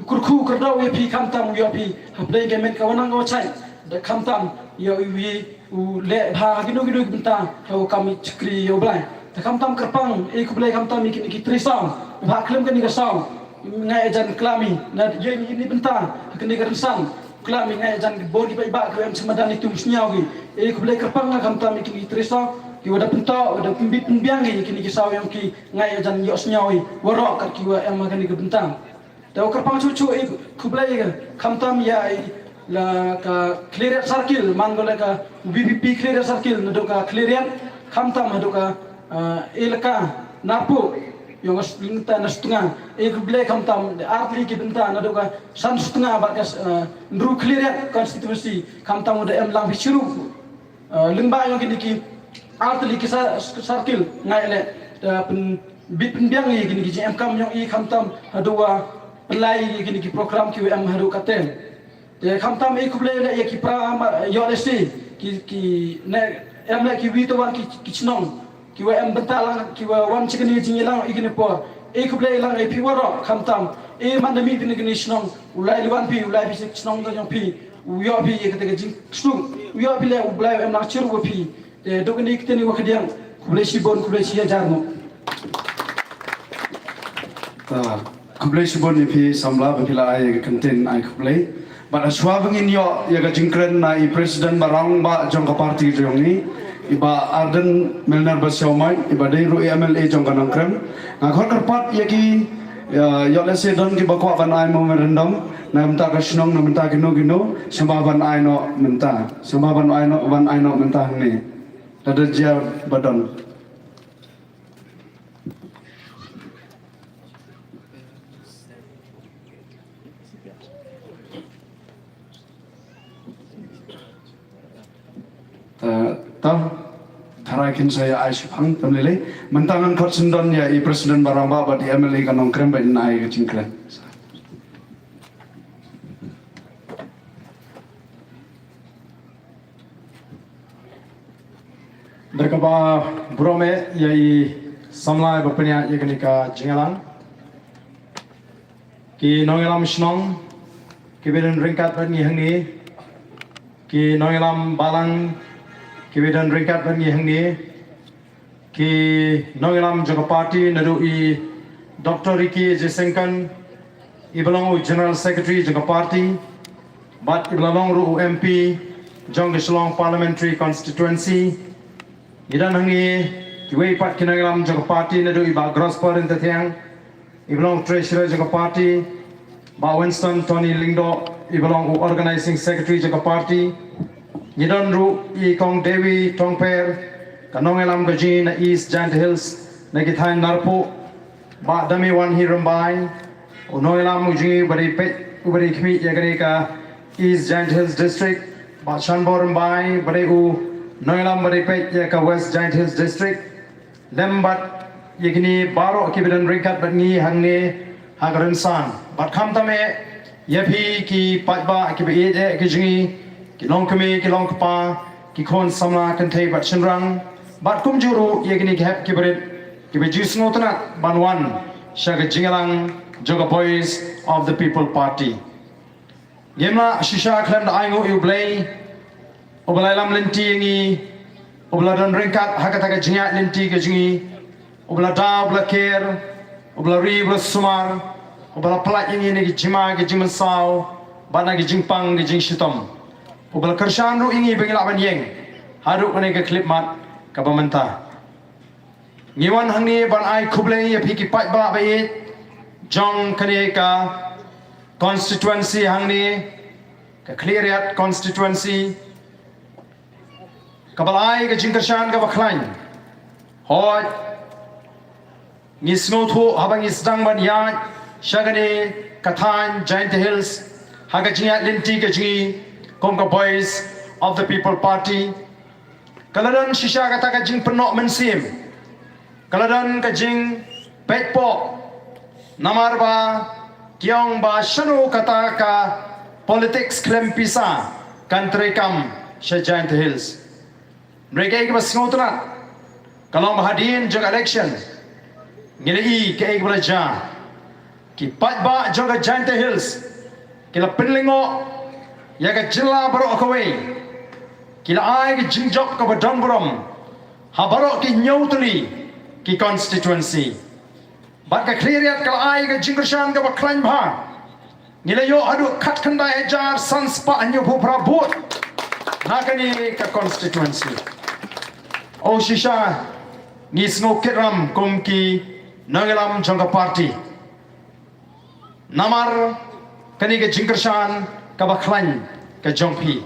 kyrkhu kyrdoh ïa phi khamtam u ïoh phi hapdeng ka met ka wa nang ka wa chait da khamtam ïoh u wi u leh bha ha kino kino ki bynta ha u kam i chakri ïa u Blei. Te khamtam kyrpang eh khublei khamtam ïa kine ki trei saw bha khlem kane ka saw. Nga ïa jan klam i na ïa ini bynta ha kane ka rynsan. Klam i nga ïa jan ki bor ki paidbah ki wa em chama dan i tum sñiaw ki. Eh khublei kyrpang nga khamtam ïa kine ki trei saw ki wa da pyntoh wa da pynbit pynbiang ki ïa kine ki saw ïong ki nga ïa jan ïoh sñiaw i waroh kat ki wa em ha kane ka bynta. Te u kyrpang chuh chuh eh khublei khamtam ïa i la ka Khliehriat Circle man ko la ka VPP Khliehriat Circle naduh ka Khliehriat khamtam haduh ka elaka Narpuh ïong ka Sutnga na Sutnga. Eh khublei khamtam da artylli ki bynta naduh ka San Sutnga bad ka Hynru Khliehriat constituency khamtam da em lang phi chirup. Lyngba ïong kine ki artylli ki circle nga ïa le da pynbit pynbiang ïa kine ki jingem kam ïong i khamtam haduh wa pynlai ïa kine ki program ki wa em haduh kate. Te khamtam eh khublei le ïa ki para ma ïoh le si ki ki ne em le ki wi to wan ki ki chnong ki wa em bynta lang ki wa wan chi kane jingïalang ïa kine por. Eh khublei lang ïa phi waroh khamtam eh man da mi phi ne kine chnong u lai li wan phi u lai phi chnong da ïong phi u ïoh phi ïa kate ka jingsuk u ïoh phi le u Blei em lang chirup wa phi. Te duk ni ktien wa khadiang. Khublei shibun, khublei shi hajar nguh. Ta, khublei shibun ïa phi samla ba phi la ai ka ktien ai khublei. Bad hashwa ba ngin ïoh ïa ka jingkren na i president ba rangbah jong ka party jong ngi i Bah Ardent Miller Basaiawmoit i ba dei ruh i MLA jong ka Nongkrem. Nga khot kyrpad ïa ki ïoh lehse don ki ba kwah ban ai memorandum na mynta ka shnong na mynta kino kino sngewbha ban ai noh mynta. Sngewbha ban ai noh ban ai noh mynta hangne. Lada jia ba don. Tharai kin sa ïa ai shiphang tam lei lei. Mynta ngan khot sngewdon ïa i President Barong Bah bad i M L A ka Nongkrem ba in ai ka jingkren. Da kaba burom eh ïa i samla ba pynïaid ïa kane ka jingïalang. Ki nongïalam shnong kiba don ryngkat bad ngi hangne. Ki nongïalam balang kiba don ryngkat bad ngi hangne. Ki nongïalam jong ka party naduh i Doctor Ricky J Syngkon iba long u General Secretary jong ka party bad iba la long ruh u M P jong ka Shillong Parliamentary Constituency. Ngi don hangne kiwei pat ki nongïalam jong ka party naduh i Bah Grosper Intathiang iba long treasurer jong ka party, Bah Winston Tony Lyngdoh iba long u organizing secretary jong ka party. Ngi don ruh i Kong Dewi Tongper ka nongïalam ka jong ngi na East Jaintia Hills na ki thaiñ Narpuh. Bah Damiwan Hi Rymbai u nongïalam u jong ngi uba dei peit uba dei khmih ïa kane ka East Jaintia Hills District. Bah Shanbor Rymbai uba dei u nongïalam uba dei peit ïa ka West Jaintia Hills District. Lem bad ïa kine baroh kiba don ryngkat bad ngi hangne ha ka rynsan. Bad khamtam eh ïa phi ki paidbah kiba ïeit eh ki jong ngi, ki longkmie ki longkpa, ki khun samla kynthei bad shynrang. Bad kumjuh ruh ïa kine ki hep ki barit kiba ju sngewtynnat ban wan sha ka jingïalang jong ka Voice of the People Party. Ngim lah shisha khlem da ainguh ïa U Blei uba la ïalam lynti ïa ngi, uba la don ryngkat ha kata ka jingïaid lynti ka jong ngi, uba la da, uba la ker, uba la ri, uba la sumar, uba la pyllait ïa ngi na ki jingma ki jingmynsaw bad na ki jingpang ki jingshitom, uba la kyrshan ruh ïa ngi ba ngi lah ban ïeng haduh kane ka khyllipmat kaba mynta. Ngi wan hangne ban ai khublei ïa phi ki paidbah ba ïeit jong kane ka constituency hangne, ka Khliehriat constituency, kaba la ai ka jingkyrshan kaba khlaiñ. Hooid, ngi sngewthuh haba ngi sdang ban ïaid sha kane ka thaiñ Jaintia Hills ha ka jingïaid lynti ka jong ngi kum ka Voice of the People Party. Ka la don shisha kata ka jingpynnoh mynsiem, ka la don ka jingpeit poh, namar ba ki ong ba shano kata ka politics khlem pisa kan treikam sha Jaintia Hills. Hynrei kaei kaba sngewtynnat ka long ba hadien jong ka election ngi la i kaei kaba la jia. Ki paidbah jong ka Jaintia Hills ki la pynlyngngoh ïa ka jylla baroh kawei. Ki la ai ka jingjop kaba don burom ha baroh ki hynñiew tylli ki constituency. Bad ka Khliehriat ka la ai ka jingkyrshan kaba khlaiñ bha. Ngi la ïoh haduh khatkhyndai hajar san spah hynñiewphew phra vote na kane ka constituency. O shisha ngi sngew kit ram kum ki nongïalam jong ka party. Namar kane ka jingkyrshan kaba khlaiñ ka jong phi.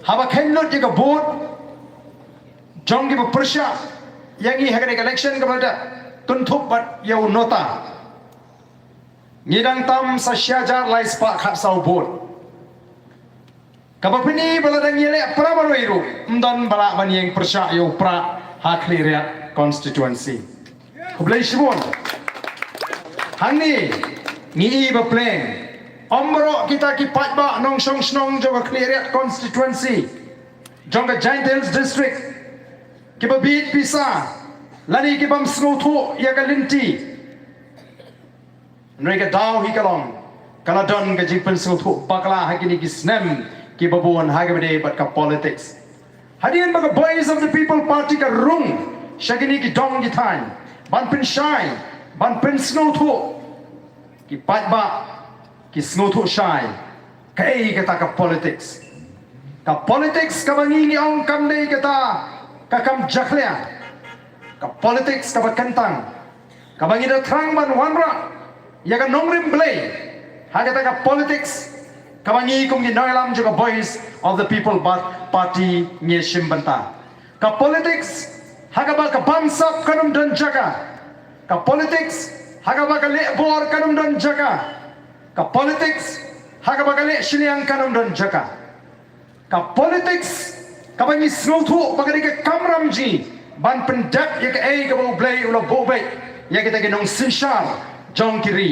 Haba kheiñ lut ïa ka vote jong kiba pyrshah ïa ngi ha kane ka election kaba la dep, kynthup bad ïa u nota, ngi dang tam sa shi hajar lai spah khatsaw vote. Kaba pyni ba la dang ïaleh para marwei ruh ym don ba lah ban ïeng pyrshah ïa u Prah ha Khliehriat constituency. Khublei shibun. Hangne ngi i ba pleng, ym baroh kita ki paidbah nongshong shnong jong ka Khliehriat constituency jong ka Jaintia Hills District kiba bit pisa lane kibym sngewthuh ïa ka lynti. Hynrei ka daw hi ka long ka la don ka jingpynsngewthuh bakla ha kine ki snem kiba bun ha kaba ïadei bad ka politics. Hadien ba ka Voice of the People Party ka rung sha kine ki dong ki thaiñ ban pynshai, ban pynsngewthuh, ki paidbah ki sngewthuh shai kaei kata ka politics. Ka politics kaba ngi ngi ong kam dei kata ka kam jakhlia. Ka politics kaba kyntang, kaba ngi da thrang ban wanrah ïa ka nongrim Blei ha kata ka politics kaba ngi kum ki nongïalam jong ka Voice of the People Party ngi shim bynta. Ka politics ha kaba ka bamsap kan ym don jaka. Ka politics ha kaba ka leh bor kan ym don jaka. Ka politics ha kaba ka leh shiliang kan ym don jaka. Ka politics Kaba ngi sngewthuh ba ka dei ka kamram jong ngi ban pyndep ïa kaei kaba U Blei u la buh beit ïa kita ki nongsynshar jong ki ri.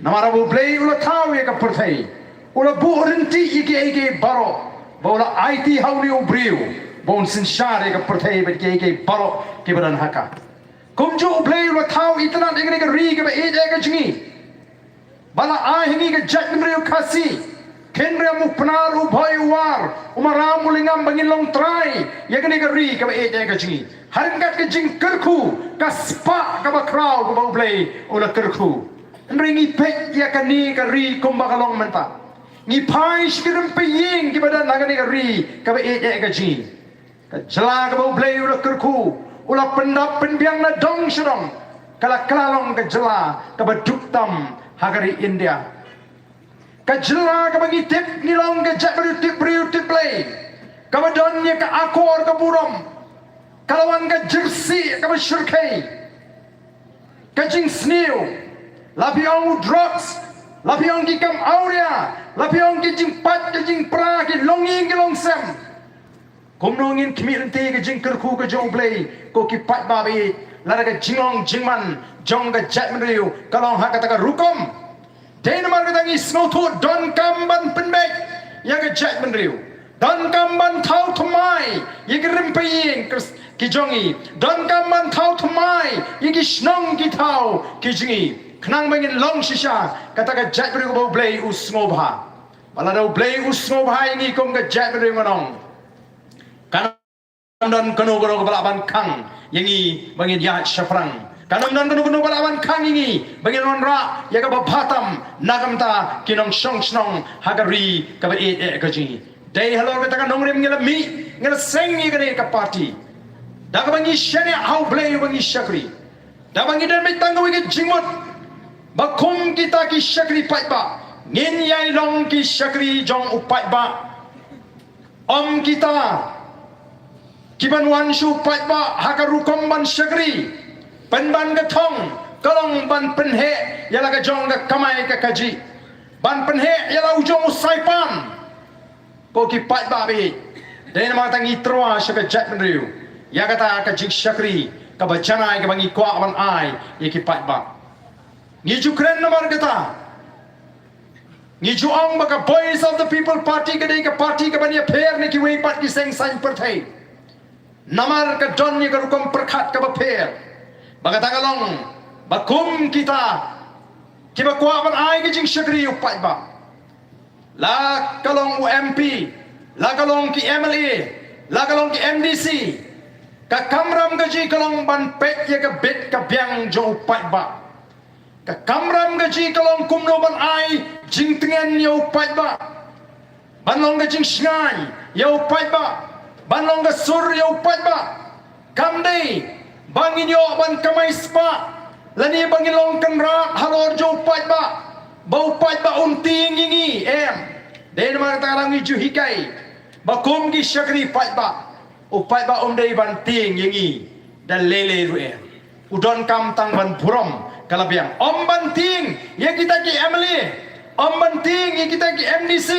Namar ba U Blei u la thaw ïa ka pyrthei, u la buh ryntih ïa kiei kiei baroh, ba u la aiti ha une u briew ba un synshar ïa ka pyrthei bad kiei kiei baroh kiba don ha ka. Kumjuh U Blei u la thaw itynnad ïa kane ka ri kaba ïeit eh ka jong ngi. Ba la ai ha ngi ka jaitbynriew Khasi, khynriam u Pnar u Bhoi u War, u Maram u Lyngngam ba ngin long trai ïa kane ka ri kaba ïeit eh ka jong ngi. Ha ryngkat ka jingkyrkhu, ka spah kaba khraw kaba U Blei u la kyrkhu. Hynrei ngi peit ïa kane ka ri kumba ka long mynta. Ngi phai sha ki rympei ïing kiba don ha kane ka ri kaba ïeit eh ka jong ngi. Ka jylla kaba U Blei u la kyrkhu, u la pyndap pynbiang na dong sha dong, ka la kylla long ka jylla kaba duk tam ha ka ri India. Ka jylla kaba ngi tip ngi long ka jaitbynriew tip briew tip Blei, kaba don ïa ka akor ka burom, ka la wan ka jyrsieh kaba shyrkhei. Ka jingsniew, la phi ong u drugs, la phi ong ki kam awria, la phi ong ki jingpait, ki jingpra, ki longïing ki longsem. Kumno ngin khmih lynti ka jingkyrkhu ka jong U Blei, ko ki paidbah ba ïeit, lada ka jinglong jingman jong ka jaitbynriew ka long ha kata ka rukom. Dei namar kata ngi sngewthuh donkam ban pynbeit ïa ka jaitbynriew. Donkam ban thaw thymmai ïa ki rympei ïing ki jong ngi. Donkam ban thaw thymmai ïa ki shnong ki thaw ki jong ngi, khnang ba ngin long shisha kata ka jaitbynriew kaba U Blei u sngewbha. Ba lada U Blei u sngewbha ïa ngi kum ka jaitbynriew, ngan ong, kan ym don kano kano kaba lah ban khang ïa ngi ba ngin ïaid shaphrang. Kan ym don kano kano ba lah ban khang ïa ngi ba ngin wanrah ïa kaba bha tam na ka bynta ki nongshong shnong ha ka ri kaba ïeit eh ka jong ngi. Dei halor kata ka nongrim ngi la mih, ngi la seng ïa kane ka party, da kaba ngi shaniah ha U Blei uba ngi shakri, da kaba ngi don beit tang kawei ka jingmut, ba kum kita ki shakri paidbah ngin ïai long ki shakri jong u paidbah. Ym kita kiban wan sha u paidbah ha ka rukom ban shakri, pynban ka thong ka long ban pynheh ïa la ka jong ka kamai ka kajih, ban pynheh ïa la u jong u saipan. Ko ki paidbah ba ïeit, dei namar kata ngi tyrwa sha ka jaitbynriew ïa kata ka jingshakri kaba janai kaba ngi kwah ban ai ïa ki paidbah. Ngi ju kren namar kata. Ngi ju ong ba ka Voice of the People Party ka dei ka party kaban ïapher na kiwei pat ki seng saiñ pyrthei. Namar ka don ïa ka rukom pyrkhat kaba pher. Ba kata ka long ba kum kita kiba kwah ban ai ka jingshakri ïa u paidbah, la ka long u M P, la ka long ki M L A, la ka long ki M D C, ka kamram ka jong ngi ka long ban peit ïa ka bit ka biang jong u paidbah. Ka kamram ka jong ngi ka long kumno ban ai jingtngen ïa u paidbah, ban long ka jingshngaiñ ïa u paidbah, ban long ka sur ïa u paidbah. Kam dei ba ngin ïoh ban kamai spah lane ba ngin long kynrad halor jong u paidbah, ba u paidbah un tieng ïa ngi, em. Dei namar kata ngi ju hikai ba kum ki shakri paidbah, u paidbah um dei ban tieng ïa ngi da lei lei ruh, em. U donkam tang ban burom ka la biang. Ym ban tieng ïa kita ki M L A, ym ban tieng ïa kita ki M D C,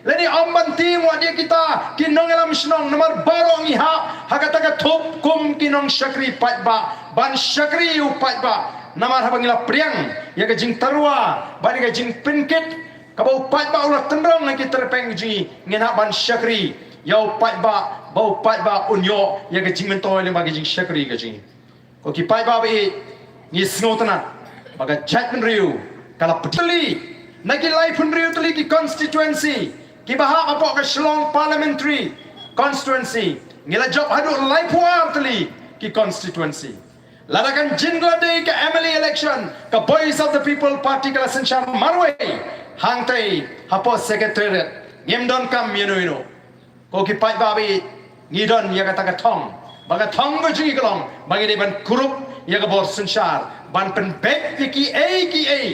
lane ym ban tieng wat ïa kita ki nongïalam shnong, namar baroh ngi hap ha kata ka thup kum ki nongshakri paidbah ban shakri ïa u paidbah. Namar haba ngi la pdiang ïa ka jingtyrwa bad ïa ka jingpynkit kaba u paidbah u la tynrong ha ki tyrpeng jong ngi, ngin hap ban shakri ïa u paidbah ba u paidbah un ïoh ïa ka jingmyntoi lyngba ka jingshakri ka jong ngi. Ko ki paidbah ba ïeit, ngi sngewtynnad ba ka jaitbynriew ka la pdiang tylli na ki laiphew hynriew tylli ki constituency kiba hap hapoh ka Shillong Parliamentary Constituency. Ngi la jop haduh laiphew ar tylli ki constituency. Lada kan jin ka la dei ka M L A election, ka Voice of the People Party ka la synshar marwei hangtei hapoh Secretariat. Ngim donkam ïano ïano. Ko ki paidbah ba ïeit, ngi don ïa kata ka thong, ba ka thong ka jong ngi ka long ba ngi dei ban kurup ïa ka bor synshar, ban pynbeit ïa kiei kiei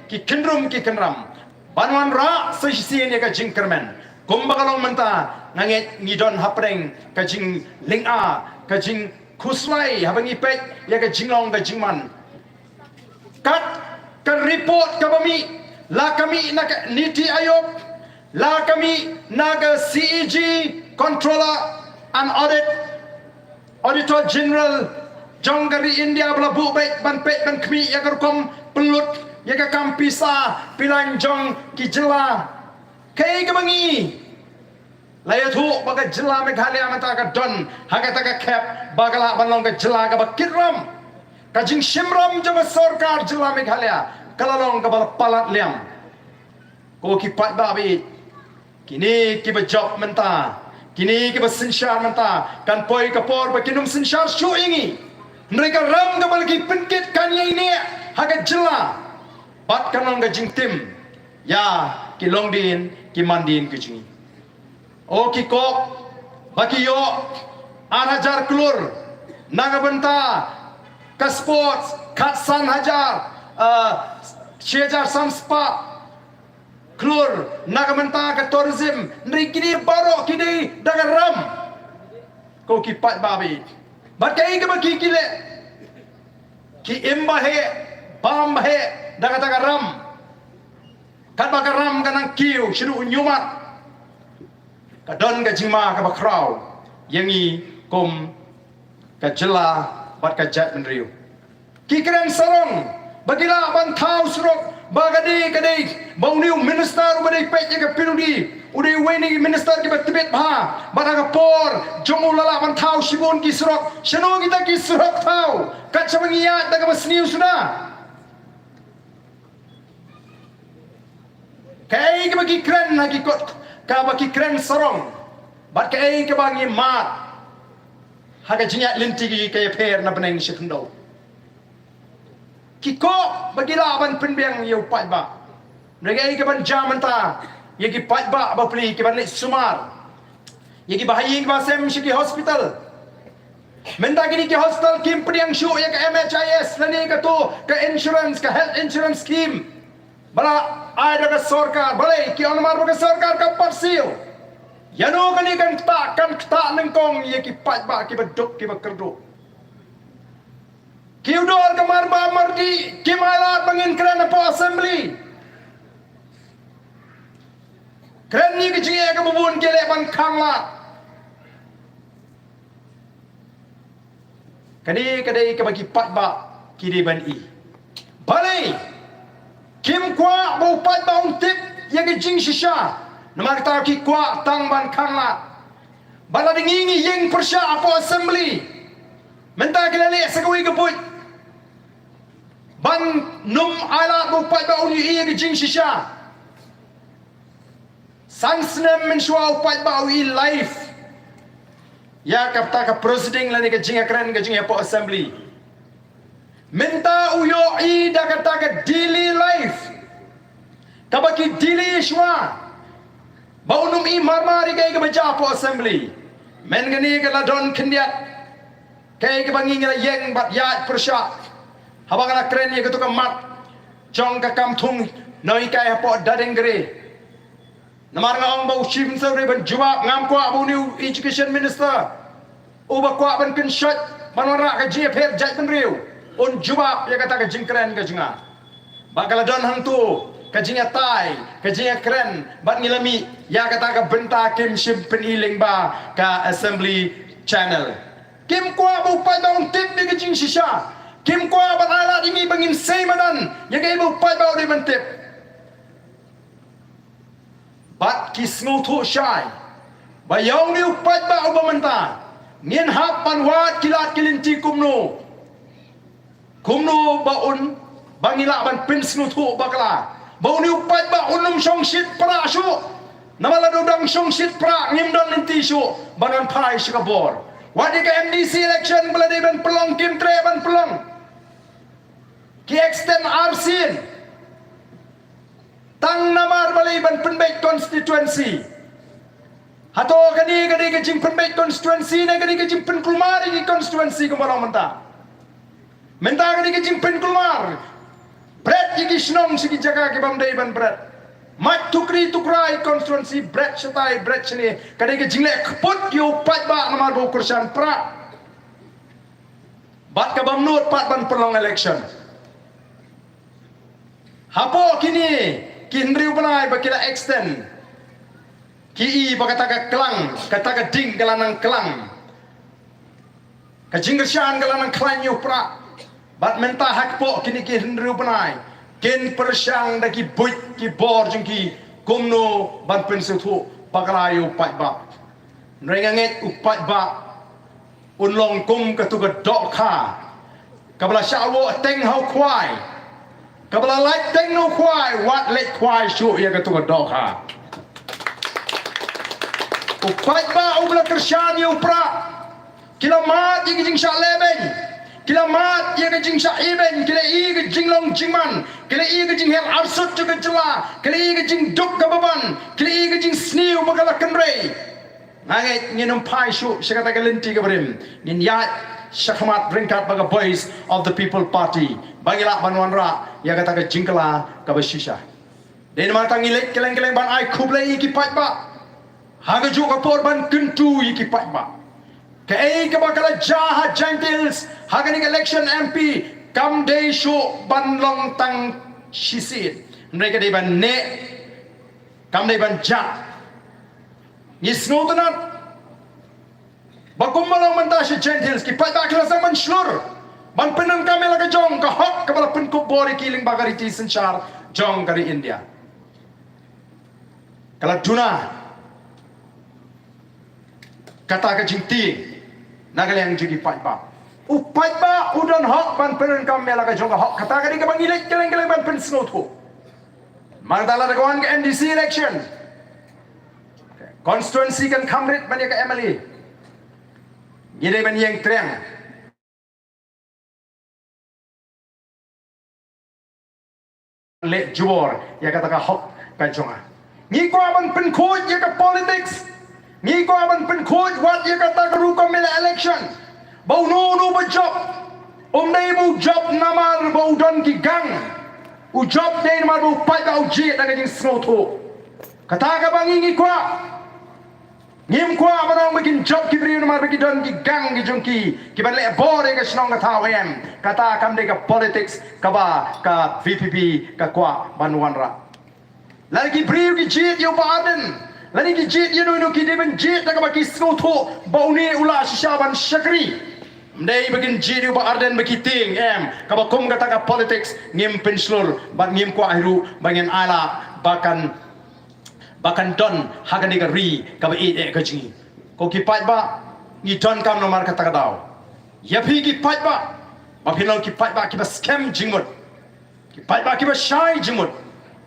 ki khynrum ki khynram, ban wanrah sa shisien ïa ka jingkyrmen. Kumba ka long mynta, nga ngeit ngi don hapdeng ka jinglynga, ka jing khuslai haba ngi peit ïa ka jinglong ka jingman. Kat ka report kaba mih, la ka mih na ka NITI Aayog, la ka mih na ka C A G controller, An audit, Auditor General jong ka ri India ba la buh beit ban peit ban khmih ïa ka rukom pynlut ïa ka kam pisa pyllaiñ jong ki jylla. Kaei kaba ngi la ïathuh ba ka jylla Meghalaya mynta ka don ha kata ka khep ba ka lah ban long ka jylla kaba kit ram. Ka jingshim ram jong ka sorkar jylla Meghalaya ka la long kaba la palat liam. Ko ki paidbah baieit, kine kiba jop mynta, kine kiba synshar mynta, kan poi ka por ba kin ym synshar shuh ïa ngi. Hynrei ka ram kaba la ki pynkit kan ïaineh ha ka jylla bad kan long ka jingtim ïa ki longdien ki mandien ki jong ngi. O ki kok ba ki ïoh ar hajar klur na ka bynta ka sports, khatsan hajar, ah, shi hajar san spah klur na ka bynta ka tourism. Hynrei kine baroh ki dei da ka ram. Ko ki paidbah baieit, bad kaei kaba ki ki leh, ki im ba heh, bam ba heh da kata ka ram. Katba ka ram ka nang kiew shaduh u ñiumat, ka don ka jingma kaba khraw ïa ngi kum ka jylla bad ka jaitbynriew. Ki kren sarong ba ki lah ban thaw surok ba ka dei ka dei ba une u minister uba dei peit ïa ka PWD u dei uwei na ki minister kiba tbit bha. Bad ha ka por jong u la lah ban thaw shibun ki surok. Shano kita ki surok thaw? Kat shaba ngi ïaid da kaba sniew suda. Kaei kaba ki kren ha ki kot, kaba ki kren sarong, bad kaei kaba ngi mad ha ka jingïaid lynti ki ka ïapher na bneng shi khyndew. Ki kok ba ki lah ban pynbiang ïa u paidbah. Hynrei kaei kaban jia mynta ïa ki paidbah bapli kiban leit sumar ïa ki bahaïing basem sha ki hospital. Mynta kine ki hospital kim pdiang shuh ïa ka M H I S lane kato ka insurance, ka health insurance scheme ba la ai da ka sorkar. Balei? Ki ong namar ba ka sorkar ka pat siew. Ïano kane kan ktah, kan ktah nyngkong ïa ki paidbah kiba duk kiba kyrduh. Ki u dor ka mar ba mar di kim ai lad ba ngin kren hapoh assembly. Kren ïa ka jingeh kaba bun ki leh ban khang lad. Kane ka dei kaba ki paidbah ki dei ban i. Balei? Kim kwah ba u paidbah un tip ïa ka jingshisha. Namar kata ki kwah tang ban khang lad. Ba la dang ngi ngi ïeng pyrshah hapoh assembly. Mynta ki la leh sa kawei ka buit ban ym ai lad ba u paidbah un ïohi ïa ka jingshisha. San snem mynshuwa u paidbah u i live ïa kata ka proceeding lane ka jingïakren ka jingïapoh assembly. Mynta u ïohi da kata ka daily live kaba ki delay shuwa ba un ym i marmar ïa kaei kaba jia hapoh assembly. Mynta kane ka la don khyndiat kaei kaba ngi ngi la ïeng bad ïaid pyrshah haba nga la kren ïa kato ka mat jong ka kam thung nonghikai hapoh Dadengre. Namar nga ong ba u Chief Minister u dei ban jubab, ngam kwah ba une u Education Minister uba kwah ban kynshoit ban wanrah ka jingïapher jaitbynriew un jubab ïa kata ka jingkren ka jong nga. Ba ka la don hangto ka jingïatai, ka jingïakren bad ngi la mih ïa kata ka bynta kim shym pyni lyngba ka Assembly Channel. Kim kwah ba u paidbah un tip ïa ka jingshisha. Kim kwah ban ai lad ïa ngi ba ngin sei madan ïa kaei ba u paidbah u dei ban tip. Bad ki sngewthuh shai ba ïa une u paidbah uba mynta ngin hap ban wad ki lad ki lynti kumno, kumno ba un, ba ngi lah ban pynsngewthuh bakla ba une u paidbah un ym shongshit prah shuh. Namar lada u dang shongshit prah ngim don lynti shuh ban wan phai sha ka bor. Wat ïa ka M D C election ba la dei ban pynlong kim treh ban pynlong. Ki extend arsien. Tang namar balei? Ban pynbeit constituency. Hato kane ka dei ka jingpynbeit constituency ne ka dei ka jingpynkulmar ïa ki constituency kumba long mynta? Mynta ka dei ka jingpynkulmar. Bret ïa ki shnong sha ki jaka ki bym dei ban bret. Mait tukri tukra ïa ki constituency, bret shatai bret shane. Ka dei ka jingleh kput ïa u paidbah namar ba u kyrshan prah. Bad ka bym nud pat ban pynlong election. Hapoh kine ki hynriew bnai ba ki la extend Ki i ba kata ka klang, kata ka ding ka la nang klang. Ka jingkyrshan ka la nang khlaiñ ïa u Prah. Bad mynta ha kpoh kine ki hynriew bnai, kin pyrshang da ki buit ki bor jong ki kumno ban pynsngewthuh bakla ïa u paidbah. Hynrei nga ngeit u paidbah un long kum katu ka dohkha kaba la shah woh teng ha u khwai, kaba la lait teng na u khwai, wat leit khwai shuh ïa katu ka dohkha. U paidbah uba la kyrshan ïa u Prah, ki la mad ïa ka jingshah lehbeiñ, ki la mad ïa ka jingshah ibeiñ, ki la i ka jinglong jingman, ki la i ka jingher arsut jong ka jylla, ki la i ka jingduk kaba ban, ki la i ka jingsniew ba ka la kynrei. Nga ngeit ngin ym phai shuh sha kata ka lynti kaba rim. Ngin ïaid shakhmat ryngkat bad ka Voice of the People Party ba ngin lah ban wanrah ïa kata ka jingkylla kaba shisha. Dei namar kata ngi leit kylleng kylleng ban ai khublei ïa ki paidbah. Ha kajuh ka por ban kyntu ïa ki paidbah. Kaei kaba ka la jia ha Jaintia Hills ha kane ka election M P kam dei shuh ban long tang shisien. Hynrei ka dei ban neh, kam dei ban jah. Ngi sngewtynnat ba kumba long mynta sha Jaintia Hills ki paidbah ki la sdang ban shlur ban pyndonkam ïa la ka jong ka hok kaba la pynkup bor ïa ki lyngba ka riti synshar jong ka ri India. Ka la duna kata ka jingtieng na ka liang jong ki paidbah. U paidbah u don hok ban pyndonkam ïa la ka jong ka hok. Kata ka dei kaba ngi leit kylleng kylleng ban pynsngewthuh. Mar ta lada ka wan ka M D C election, constituency kan kham rit ban ïa ka M L A. Ngi dei ban ïeng triang, leh jubor ïa kata ka hok ka jong nga. Ngi kwah ban pynkhuid ïa ka politics. Ngi kwah ban pynkhuid wat ïa kata ka rukom ïa la election. Ba uno uno ba jop, um dei ba u jop namar ba u don ki gang. U jop dei namar ba u paidbah u jied da ka jingsngewthuh. Kata kaba ngi ngi kwah. Ngim kwah ban ong ba kin jop ki briew namar ba ki don ki gang ki jong ki, ki ban leh bor ïa ka shnong ka thaw, em. Kata kam dei ka politics kaba ka V P P ka kwah ban wanrah. Lada ki briew ki jied ïa u Bah Ardent, lada ki jied ïa uno uno, ki dei ban jied da kaba ki sngewthuh ba une u lah shisha ban shakri. Ym dei ba kin jied ïa u Bah Ardent ba ki tieng, em. Kaba kum kata ka politics ngim pynshlur bad ngim kwah hi ruh ba ngin ailad ba kan ba kan don ha kane ka ri kaba ïeit eh ka jong ngi. Ko ki paidbah, ngi donkam namar kata ka daw. Ïa phi ki paidbah, ba phin long ki paidbah kiba skhem jingmut, ki paidbah kiba shai jingmut.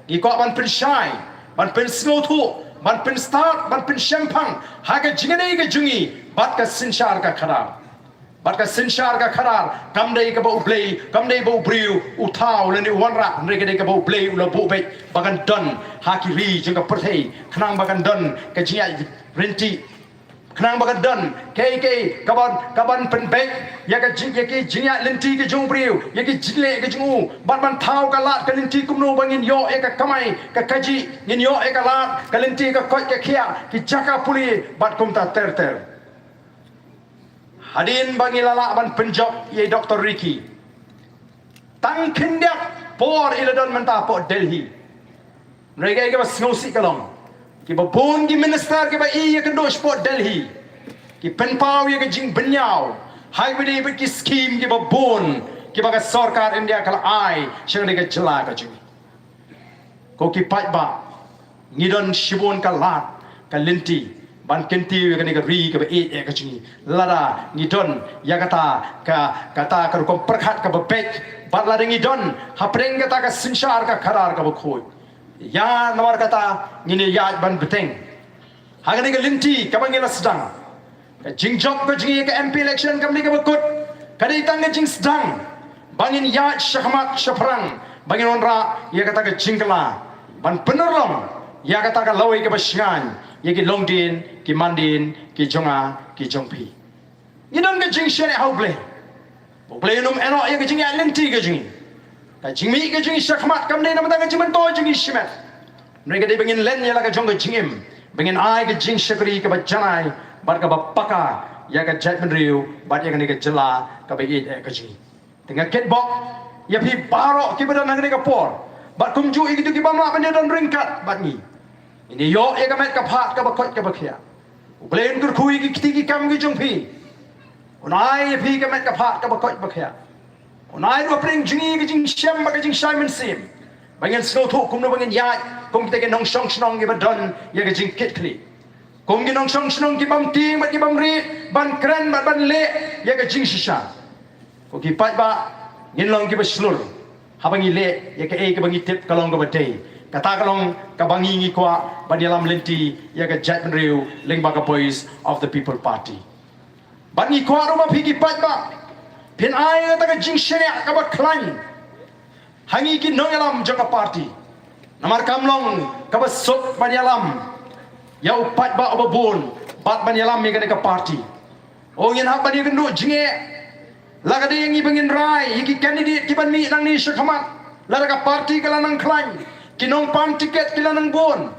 Ngi kwah ban pynshai, ban pynsngewthuh, ban pynstad, ban pynshemphang ha ka jingïadei ka jong ngi bad ka synshar ka khadar. Bad ka synshar ka khadar kam dei kaba U Blei, kam dei ba u briew u thaw lane u wanrah, hynrei ka dei kaba U Blei u la buh beit ba kan don ha ki ri jong ka pyrthei, khnang ba kan don ka jingïaid ryntih, khnang ba kan don kaei kaei kaban, kaban pynbeit ïa ka jing, ïa ki jingïaid lynti ka jong u briew, ïa ki jingleh ka jong u, bad ban thaw ka lad ka lynti kumno ba ngin ïoh ïa ka kamai ka kajih, ngin ïoh ïa ka lad ka lynti ka koit ka khiah, ki jaka pule bad kumta ter ter. Hadien ba ngi la lah ban pynjop ïa i Doctor Ricky, tang khyndiat por i la don mynta hapoh Delhi. Hynrei kaei kaba sngewsih ka long, kiba bun ki minister kiba i ïakynduh shapoh Delhi ki pynpaw ïa ka jingbynñiaw ha kaba ïadei bad ki skhim kiba bun kiba ka sorkar India ka la ai sha kane ka jylla ka jong ngi. Ko ki paidbah, ngi don shibun ka lad ka lynti ban kyntiew ïa kane ka ri kaba ïeit eh ka jong ngi. Lada ngi don ïa kata ka, kata ka rukom pyrkhat kaba beit, bad lada ngi don hapdeng kata ka synshar ka khadar kaba khuid, ïa namar kata ngin ïaid ban bteng ha kane ka lynti kaba ngi la sdang. Ka jingjop ka jong ngi ïa ka M P election kam dei kaba kut, ka dei tang ka jingsdang ba ngin ïaid shakhmat shaphrang, ba ngin wanrah ïa kata ka jingkylla ban pynurlong ïa kata ka lawei kaba shngaiñ ïa ki longdien ki mandien ki jong nga ki jong phi. Ngi don ka jingshaniah ha U Blei. U Blei un ym ïehnoh ïa ka jingïaid lynti ka jong ngi. Ka jingmih ka jong ngi shakhmat kam dei namar ka jingmyntoi jong ngi shimet. Hynrei ka dei ba ngin len ïa la ka jong ka jingim, ba ngin ai ka jingshakri kaba janai bad kaba paka ïa ka jaitbynriew bad ïa kane ka jylla kaba ïeit eh ka jong ngi. Te nga kitbok ïa phi baroh kiba don ha kane ka por, bad kumjuh ïa kito ki bym lah ban ïadon ryngkat bad ngi. Ngin ïoh ïa ka met ka phad kaba koit kaba khiah. U Blei un kyrkhu ïa ki kti ki kam ki jong phi. Un ai ïa phi ka met ka phad kaba koit ba khiah. Un ai ruh hapdeng jong ngi ka jingshem bad ka jingshai mynsiem, ba ngin sngewthuh kumno ba ngin ïaid kum kita ki nongshong shnong kiba don ïa ka jingkitkhlieh, kum ki nongshong shnong ki bym tieng bad ki bym rieh, ban kren bad ban leh ïa ka jingshisha. Ko ki paidbah, ngin long kiba shlur haba ngi leh ïa kaei kaba ngi tip ka long kaba dei. Kata ka long kaba ngi ngi kwah ban ïalam lynti ïa ka jaitbynriew lyngba ka Voice of the People Party. Bad ngi kwah ruh ba phi ki paidbah phin ai kata ka jingshaniah kaba khlaiñ ha ngi ki nongïalam jong ka party. Namar kam long kaba suk ban ïalam ïa u paidbah uba bun bad ban ïalam ïa kane ka party. O, ngin hap ban ïakynduh jingeh. La ka dei ïa ngi ba ngin rai ïa ki candidate ki ban mih nangne sha khmat, lada ka party ka la nang khlaiñ, ki nongpan tiket ki la nang bun,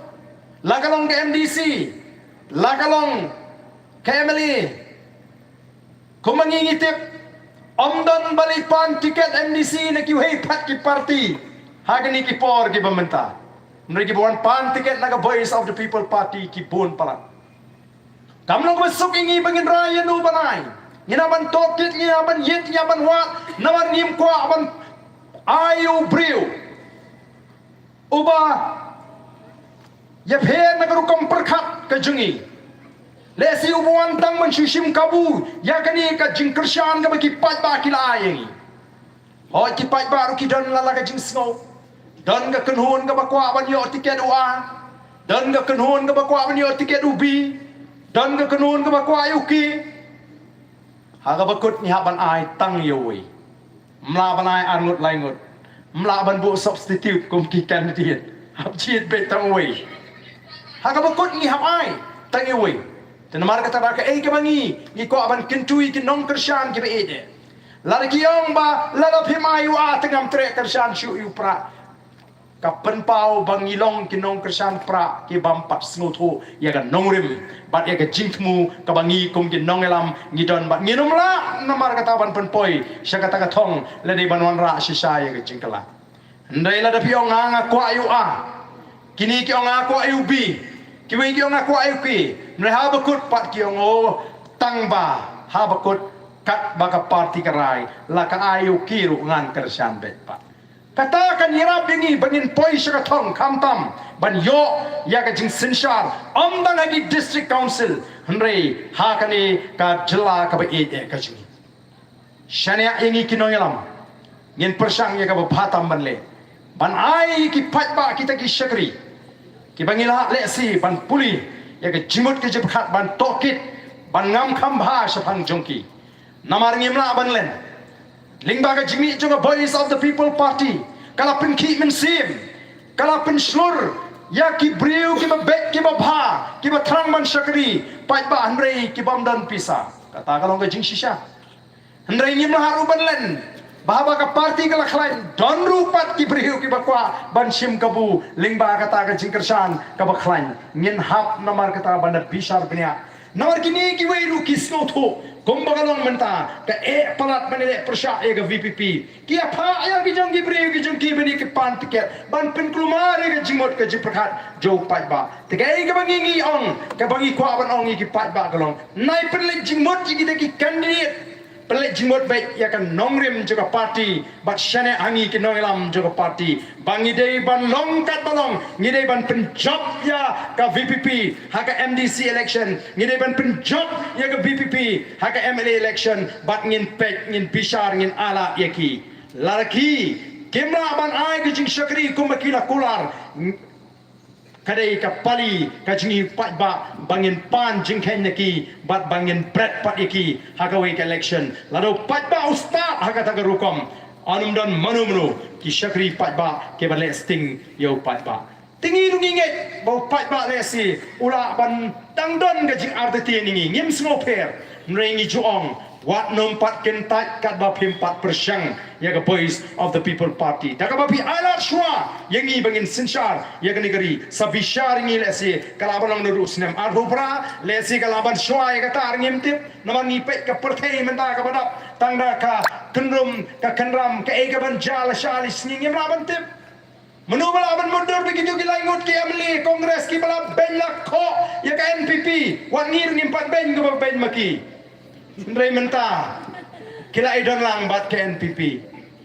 la ka long ka M D C, la ka long ka M L A. Kumba ngi ngi tip, ym don ba leit pan tiket M D C na kiwei pat ki party ha kine ki por kiba mynta. Hynrei kiba wan pan tiket na ka Voice of the People Party ki bun palat. Kam long kaba suk ïa ngi ba ngin rai ïa no ban ai. Ngin hap ban tohkit, ngin hap ban ïit, ngin hap ban wad, namar ngim kwah ban ai ïa u briew uba ïapher na ka rukom pyrkhat ka jong ngi. Lehse uba wan tang ban shu shim kabu ïa kane ka jingkyrshan kaba ki paidbah ki la ai ïa ngi. Hooid, ki paidbah ruh ki don la la ka jingsngew. Don ka kynhun kaba kwah ban ïoh tiket u A. Don ka kynhun kaba kwah ban ïoh tiket u B. Don ka kynhun kaba kwah ïa u K. Ha kaba kut ngi hap ban ai tang ïa uwei. Ym lah ban ai ar ngut lai ngut. Ym lah ban buh substitute kum ki candidate. Hap jied beit tang uwei. Ha kaba kut ngi hap ai tang ïa uwei. Te namar kata ba kaei kaba ngi ngi kwah ban kyntu ïa ki nongkyrshan kiba ïeit eh. Lada ki ong ba lada phim ai ïa u A te ngam treh kyrshan shuh ïa u Prah. Ka pynpaw ba ngi long ki nongkyrshan Prah ki bym pat sngewthuh ïa ka nongrim bad ïa ka jingthmu kaba ngi kum ki nongïalam ngi don bad ngin ym lah namar kata ban pynpoi sha kata ka thong lane ban wanrah shisha ïa ka jingkylla. Hynrei lada phi ong nga nga kwah ïa u A, kine ki ong nga kwah ïa u B, kiwei ki ong nga kwah ïa u K. Hynrei ha ba kut pat ki ong o tang ba ha ba kut katba ka party ka rai, la ka ai ïa u K ruh ngan kyrshan beit pat. Kata kan ïarap ïa ngi ba ngin poi sha ka thong khamtam ban ïoh ïa ka jingsynshar ym tang ha ki district council hynrei ha kane ka jylla kaba ïeit eh ka jong ngi. Shaniah ïa ngi ki nongïalam, ngin pyrshang ïa kaba bha tam ban leh, ban ai ki paidbah kita ki shakri kiba ngi lah lehse ban pule ïa ka jingmut ka jingpyrkhat, ban tohkit, ban ngam kham bha shaphang jong ki. Namar ngim lah ban len. Lyngba ka jingmih jong ka Voice of the People Party ka la pynkhih mynsiem, ka la pynshlur ïa ki briew kiba beit, kiba bha, kiba thrang ban shakri paidbah hynrei ki bym don pisa. Kata ka long ka jingshisha. Hynrei ngim lah ruh ban len ba haba ka party ka la khlaiñ, don ruh pat ki briew kiba kwah ban shim kabu lyngba kata ka jingkyrshan kaba khlaiñ. Ngin hap namar kata ban da bishar bniah. Namar kine kiwei ruh ki sngewthuh kumba ka long mynta, ka eh palat ban ïaleh pyrshah ïa ka V P P. Ki ïa phah ïa ki jong ki briew ki jong ki ban ïa ki pan tiket ban pynkulmar ïa ka jingmut ka jingpyrkhat jong u paidbah. Te kaei kaba ngi ngi ong, kaba ngi kwah ban ong ïa ki paidbah ka long, nai pynleit jingmut ïa kita ki candidate, pynleit jingmut beit ïa ka nongrim jong ka party bad shaniah ha ngi ki nongïalam jong ka party. Ba ngi dei ban long katba long, ngi dei ban pynjop ïa ka V P P ha ka M D C election, ngi dei ban pynjop ïa ka V P P ha ka M L A election bad ngin peit, ngin bishar, ngin ailad ïa ki. Lada ki kim lah ban ai ka jingshakri kumba ki la kular, ka dei ka pali ka jong ngi paidbah ba ngin pan jingkheiñ na ki bad ba ngin bret pat ïa ki ha kawei ka election. Lada u paidbah u stad ha kata ka rukom, ym don mano mano ki shakri paidbah kiba leh sting ïa u paidbah. Te ngi ruh ngi ngeit ba u paidbah lehse u lah ban dang don ka jingartatien ïa ngi, ngim sngewpher. Hynrei ngi ju ong, wat nym pat kyntait katba phim pat pyrshang ïa ka Voice of the People Party. Da kaba phi ailad shuwa ïa ngi ba ngin synshar ïa kane ka ri, sa bishar ïa ngi, lehse ka lah ban long naduh u snem arphew phra, lehse ka lah ban shuwa ïa kata ngim tip. Namar ngi peit ka pyrthei mynta kaba dap, tang da ka kynrum ka kynram, kaei kaban jia la shai la sngi ngim lah ban tip. Mano ba lah ban Dur ba kito ki lai ngut ki M L A Congress kiba la beiñ la khoh ïa ka N P P. Wat ngi ruh ngim pat beiñ kaba beiñ ma ki. Hynrei mynta ki la ïadon lang bad ka N P P.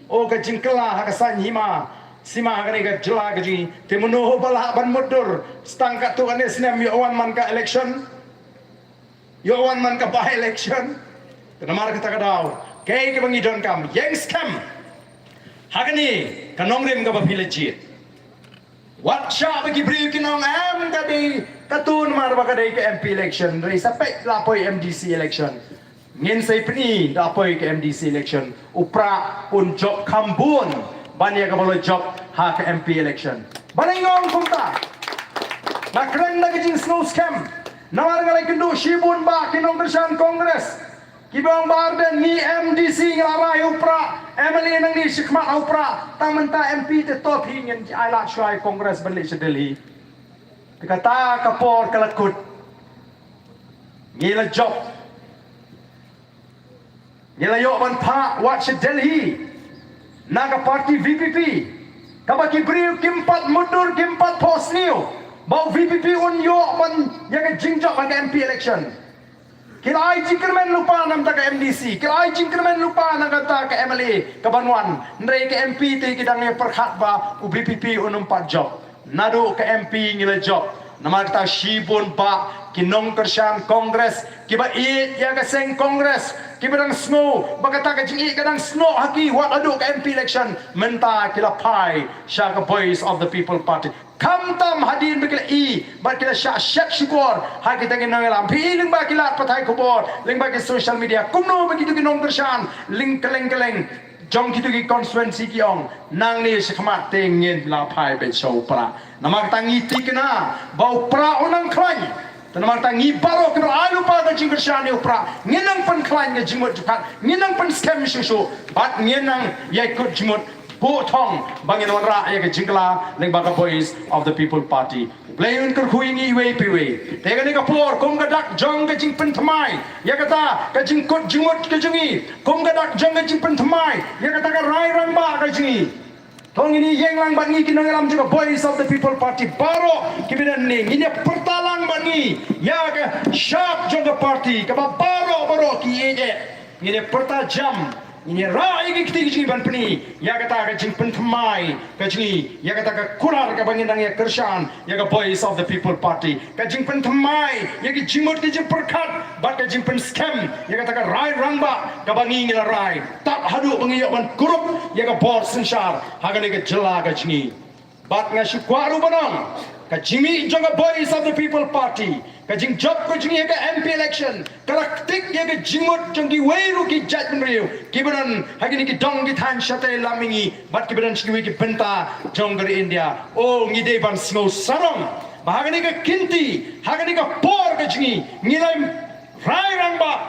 O ka jingkylla ha ka saiñ hima sima ha kane ka jylla ka jong ngi. Te mano ba lah ban mutdur, tang katto katne snem ïoh wan man ka election. Ïoh wan man ka by election. Te namar kata ka daw, kaei kaba ngi donkam, ïeng skhem ha kane ka nongrim kaba phi la jied. Wat shah ba ki briew kin ong em ka dei, katto namar ba ka dei ka M P election, hynrei sa peit la poi M D C election. Ngin sa ïa pyni da poi ka M D C election u Prah un jop kham bun ban ïa kaba la jop ha ka M P election. Balei nga ong kumta? Nga kren da ka jingsngew skhem. Namar nga la ïakynduh shibun bha ki nongkyrshan Congress kiba ong ba Ardent, ngi M D C ngi la rai ha u Prah, M L A nangne shakhmat ha u Prah, tang mynta M P te to phi, ngin ai lad shuwa ïa Congress ban leit sha Delhi. Te kata ka por ka la kut. Ngi la jop, ngi la ïoh ban phah wat sha Delhi na ka party V P P, kaba ki briew kim pat mutdur, kim pat phohsniew ba u V P P un ïoh ban ïa ka jingjop ha ka M P election. Ki la ai jingkyrmen lypa na ka bynta ka M D C, ki la ai jingkyrmen lypa na ka bynta ka M L A kaban wan, hynrei ka M P te ki dang ïa pyrkhat ba u V P P un ym pat jop. Naduh ka M P ngi la jop. Namar kata shibun bha ki nongkyrshan Congress kiba ïeit ïa ka seng Congress, kiba dang sngew ba kata ka jingïeit ka dang snoh ha ki wat haduh ka M P election, mynta ki la phai sha ka Voice of the People Party. Khamtam hadien ba ki la ïohi bad ki la shah shet shukor ha kita ki nongïalam. Phi ïohi lyngba ki lad pathai khubor, lyngba ki social media, kumno ba kito ki nongkyrshan lyngkylleng kylleng jong kito ki constituency ki ong, nangne shakhmat te ngin la phai beit sha u Prah. Namar kata ngi thikna ba u Prah un nang khlaiñ. Te namar kata ngi baroh kiba la ai lypa ka jingkyrshan ïa u Prah, ngin nang pynkhlaiñ ka jingmut jingpyrkhat, ngin nang pynskhem shuh shuh bad ngin nang ïai kut jingmut buh thong ba ngin wanrah ïa ka jingkylla lyngba ka Voice of the People Party. U Blei un kyrkhu ïa ngi iwei pa iwei. Te kane ka por kum ka dak jong ka jingpynthymmai ïa kata ka jingkut jingmut ka jong ngi, kum ka dak jong ka jingpynthymmai ïa kata ka rai rangbah ka jong ngi, to ngin ïeng lang bad ngi ki nongïalam jong ka Voice of the People Party baroh kiba don hangne, ngin ïa pyrta lang bad ngi ïa ka shap jong ka party kaba baroh baroh ki ïeit. Ngin ïa pyrta jam, ngin ïa rah ïa ki kti ka jong ngi ban pyni ïa kata ka jingpynthymmai ka jong ngi ïa kata ka kular kaba ngin nang ïa kyrshan ïa ka Voice of the People Party. Ka jingpynthymmai ïa ki jingmut ki jingpyrkhat bad ka jingpynskhem ïa kata ka rai rangbah kaba ngi ngi la rai tad haduh ba ngi ïoh ban kurup ïa ka bor synshar ha kane ka jylla ka jong ngi. Bad nga shu kwah ruh ban ong, ka jingmih jong ka Voice of the People Party, ka jingjop ka jong ngi ha ka M P election, ka la ktik ïa ka jingmut jong kiwei ruh ki jaitbynriew kiba don ha kine ki dong ki thaiñ shatei lam mihngi bad kiba don sha kiwei ki bynta jong ka ri India. O, ngi dei ban sngew sarong ba ha kane ka kynti, ha kane ka por ka jong ngi, ngi la rai rangbah,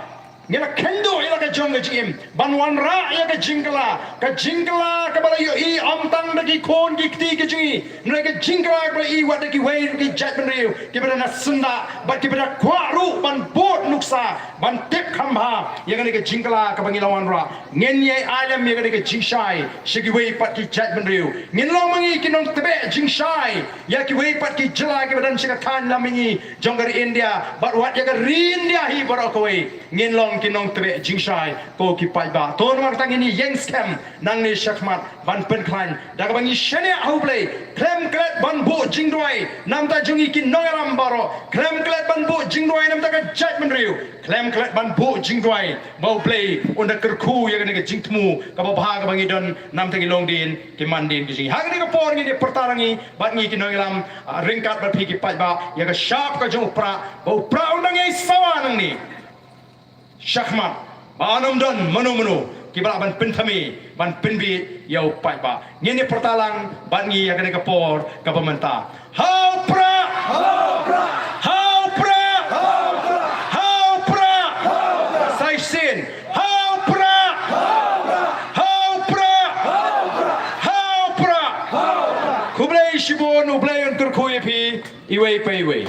ngi la kheiñ duh ïa la ka jong ka jingim ban wanrah ïa ka jingkylla, ka jingkylla kaba la ïohi ym tang da ki khun ki kti ka jong ngi, hynrei ka jingkylla kaba la ïohi wat da kiwei ki jaitbynriew kiba da syndah bad kiba da kwah ruh ban bud nuksa ban tip kham bha ïa kane ka jingkylla kaba ngi la wanrah. Ngin ïai ai lem ïa kane ka jingshai sha kiwei pat ki jaitbynriew. Ngin long ma ngi ki nongtbeh jingshai ïa kiwei pat ki jylla kiba don sha ka thaiñ lam mihngi jong ka ri India bad wat ïa ka ri India hi baroh kawei. Ngin long ki nongtbeh jingshai ko ki paidbah. To namar kata ngin ïeng skhem nangne shakhmat ban pynkhlaiñ da kaba ngi shaniah ha U Blei, khlem klet ban buh jingduwai na bynta jong ngi ki nongïalam baroh, khlem klet ban buh jingduwai na bynta ka jaitbynriew, khlem klet ban buh jingduwai ba U Blei un da kyrkhu ïa kane ka jingthmu kaba bha kaba ngi don na bynta ki longdien ki mandien ki jong ngi. Ha kane ka por ngin ïa pyrta ra ngi bad ngi ki nongïalam, ah, ryngkat bad phi ki paidbah ïa ka shap ka jong U Prah, ba U Prah un nang ïai sawa nangne shakhmat ba un ym don mano mano kiba lah ban pynthame ban pynbiej ïa u paidbah. Ngin ïa pyrta lang bad ngi ïa kane ka por kaba mynta. Ha u Prah! Ha u Prah! Ha u Prah! Sa shisien. Ha u Prah! Ha u Prah! Ha u Prah! Khublei shibun, U Blei un kyrkhu ïa phi iwei pa iwei.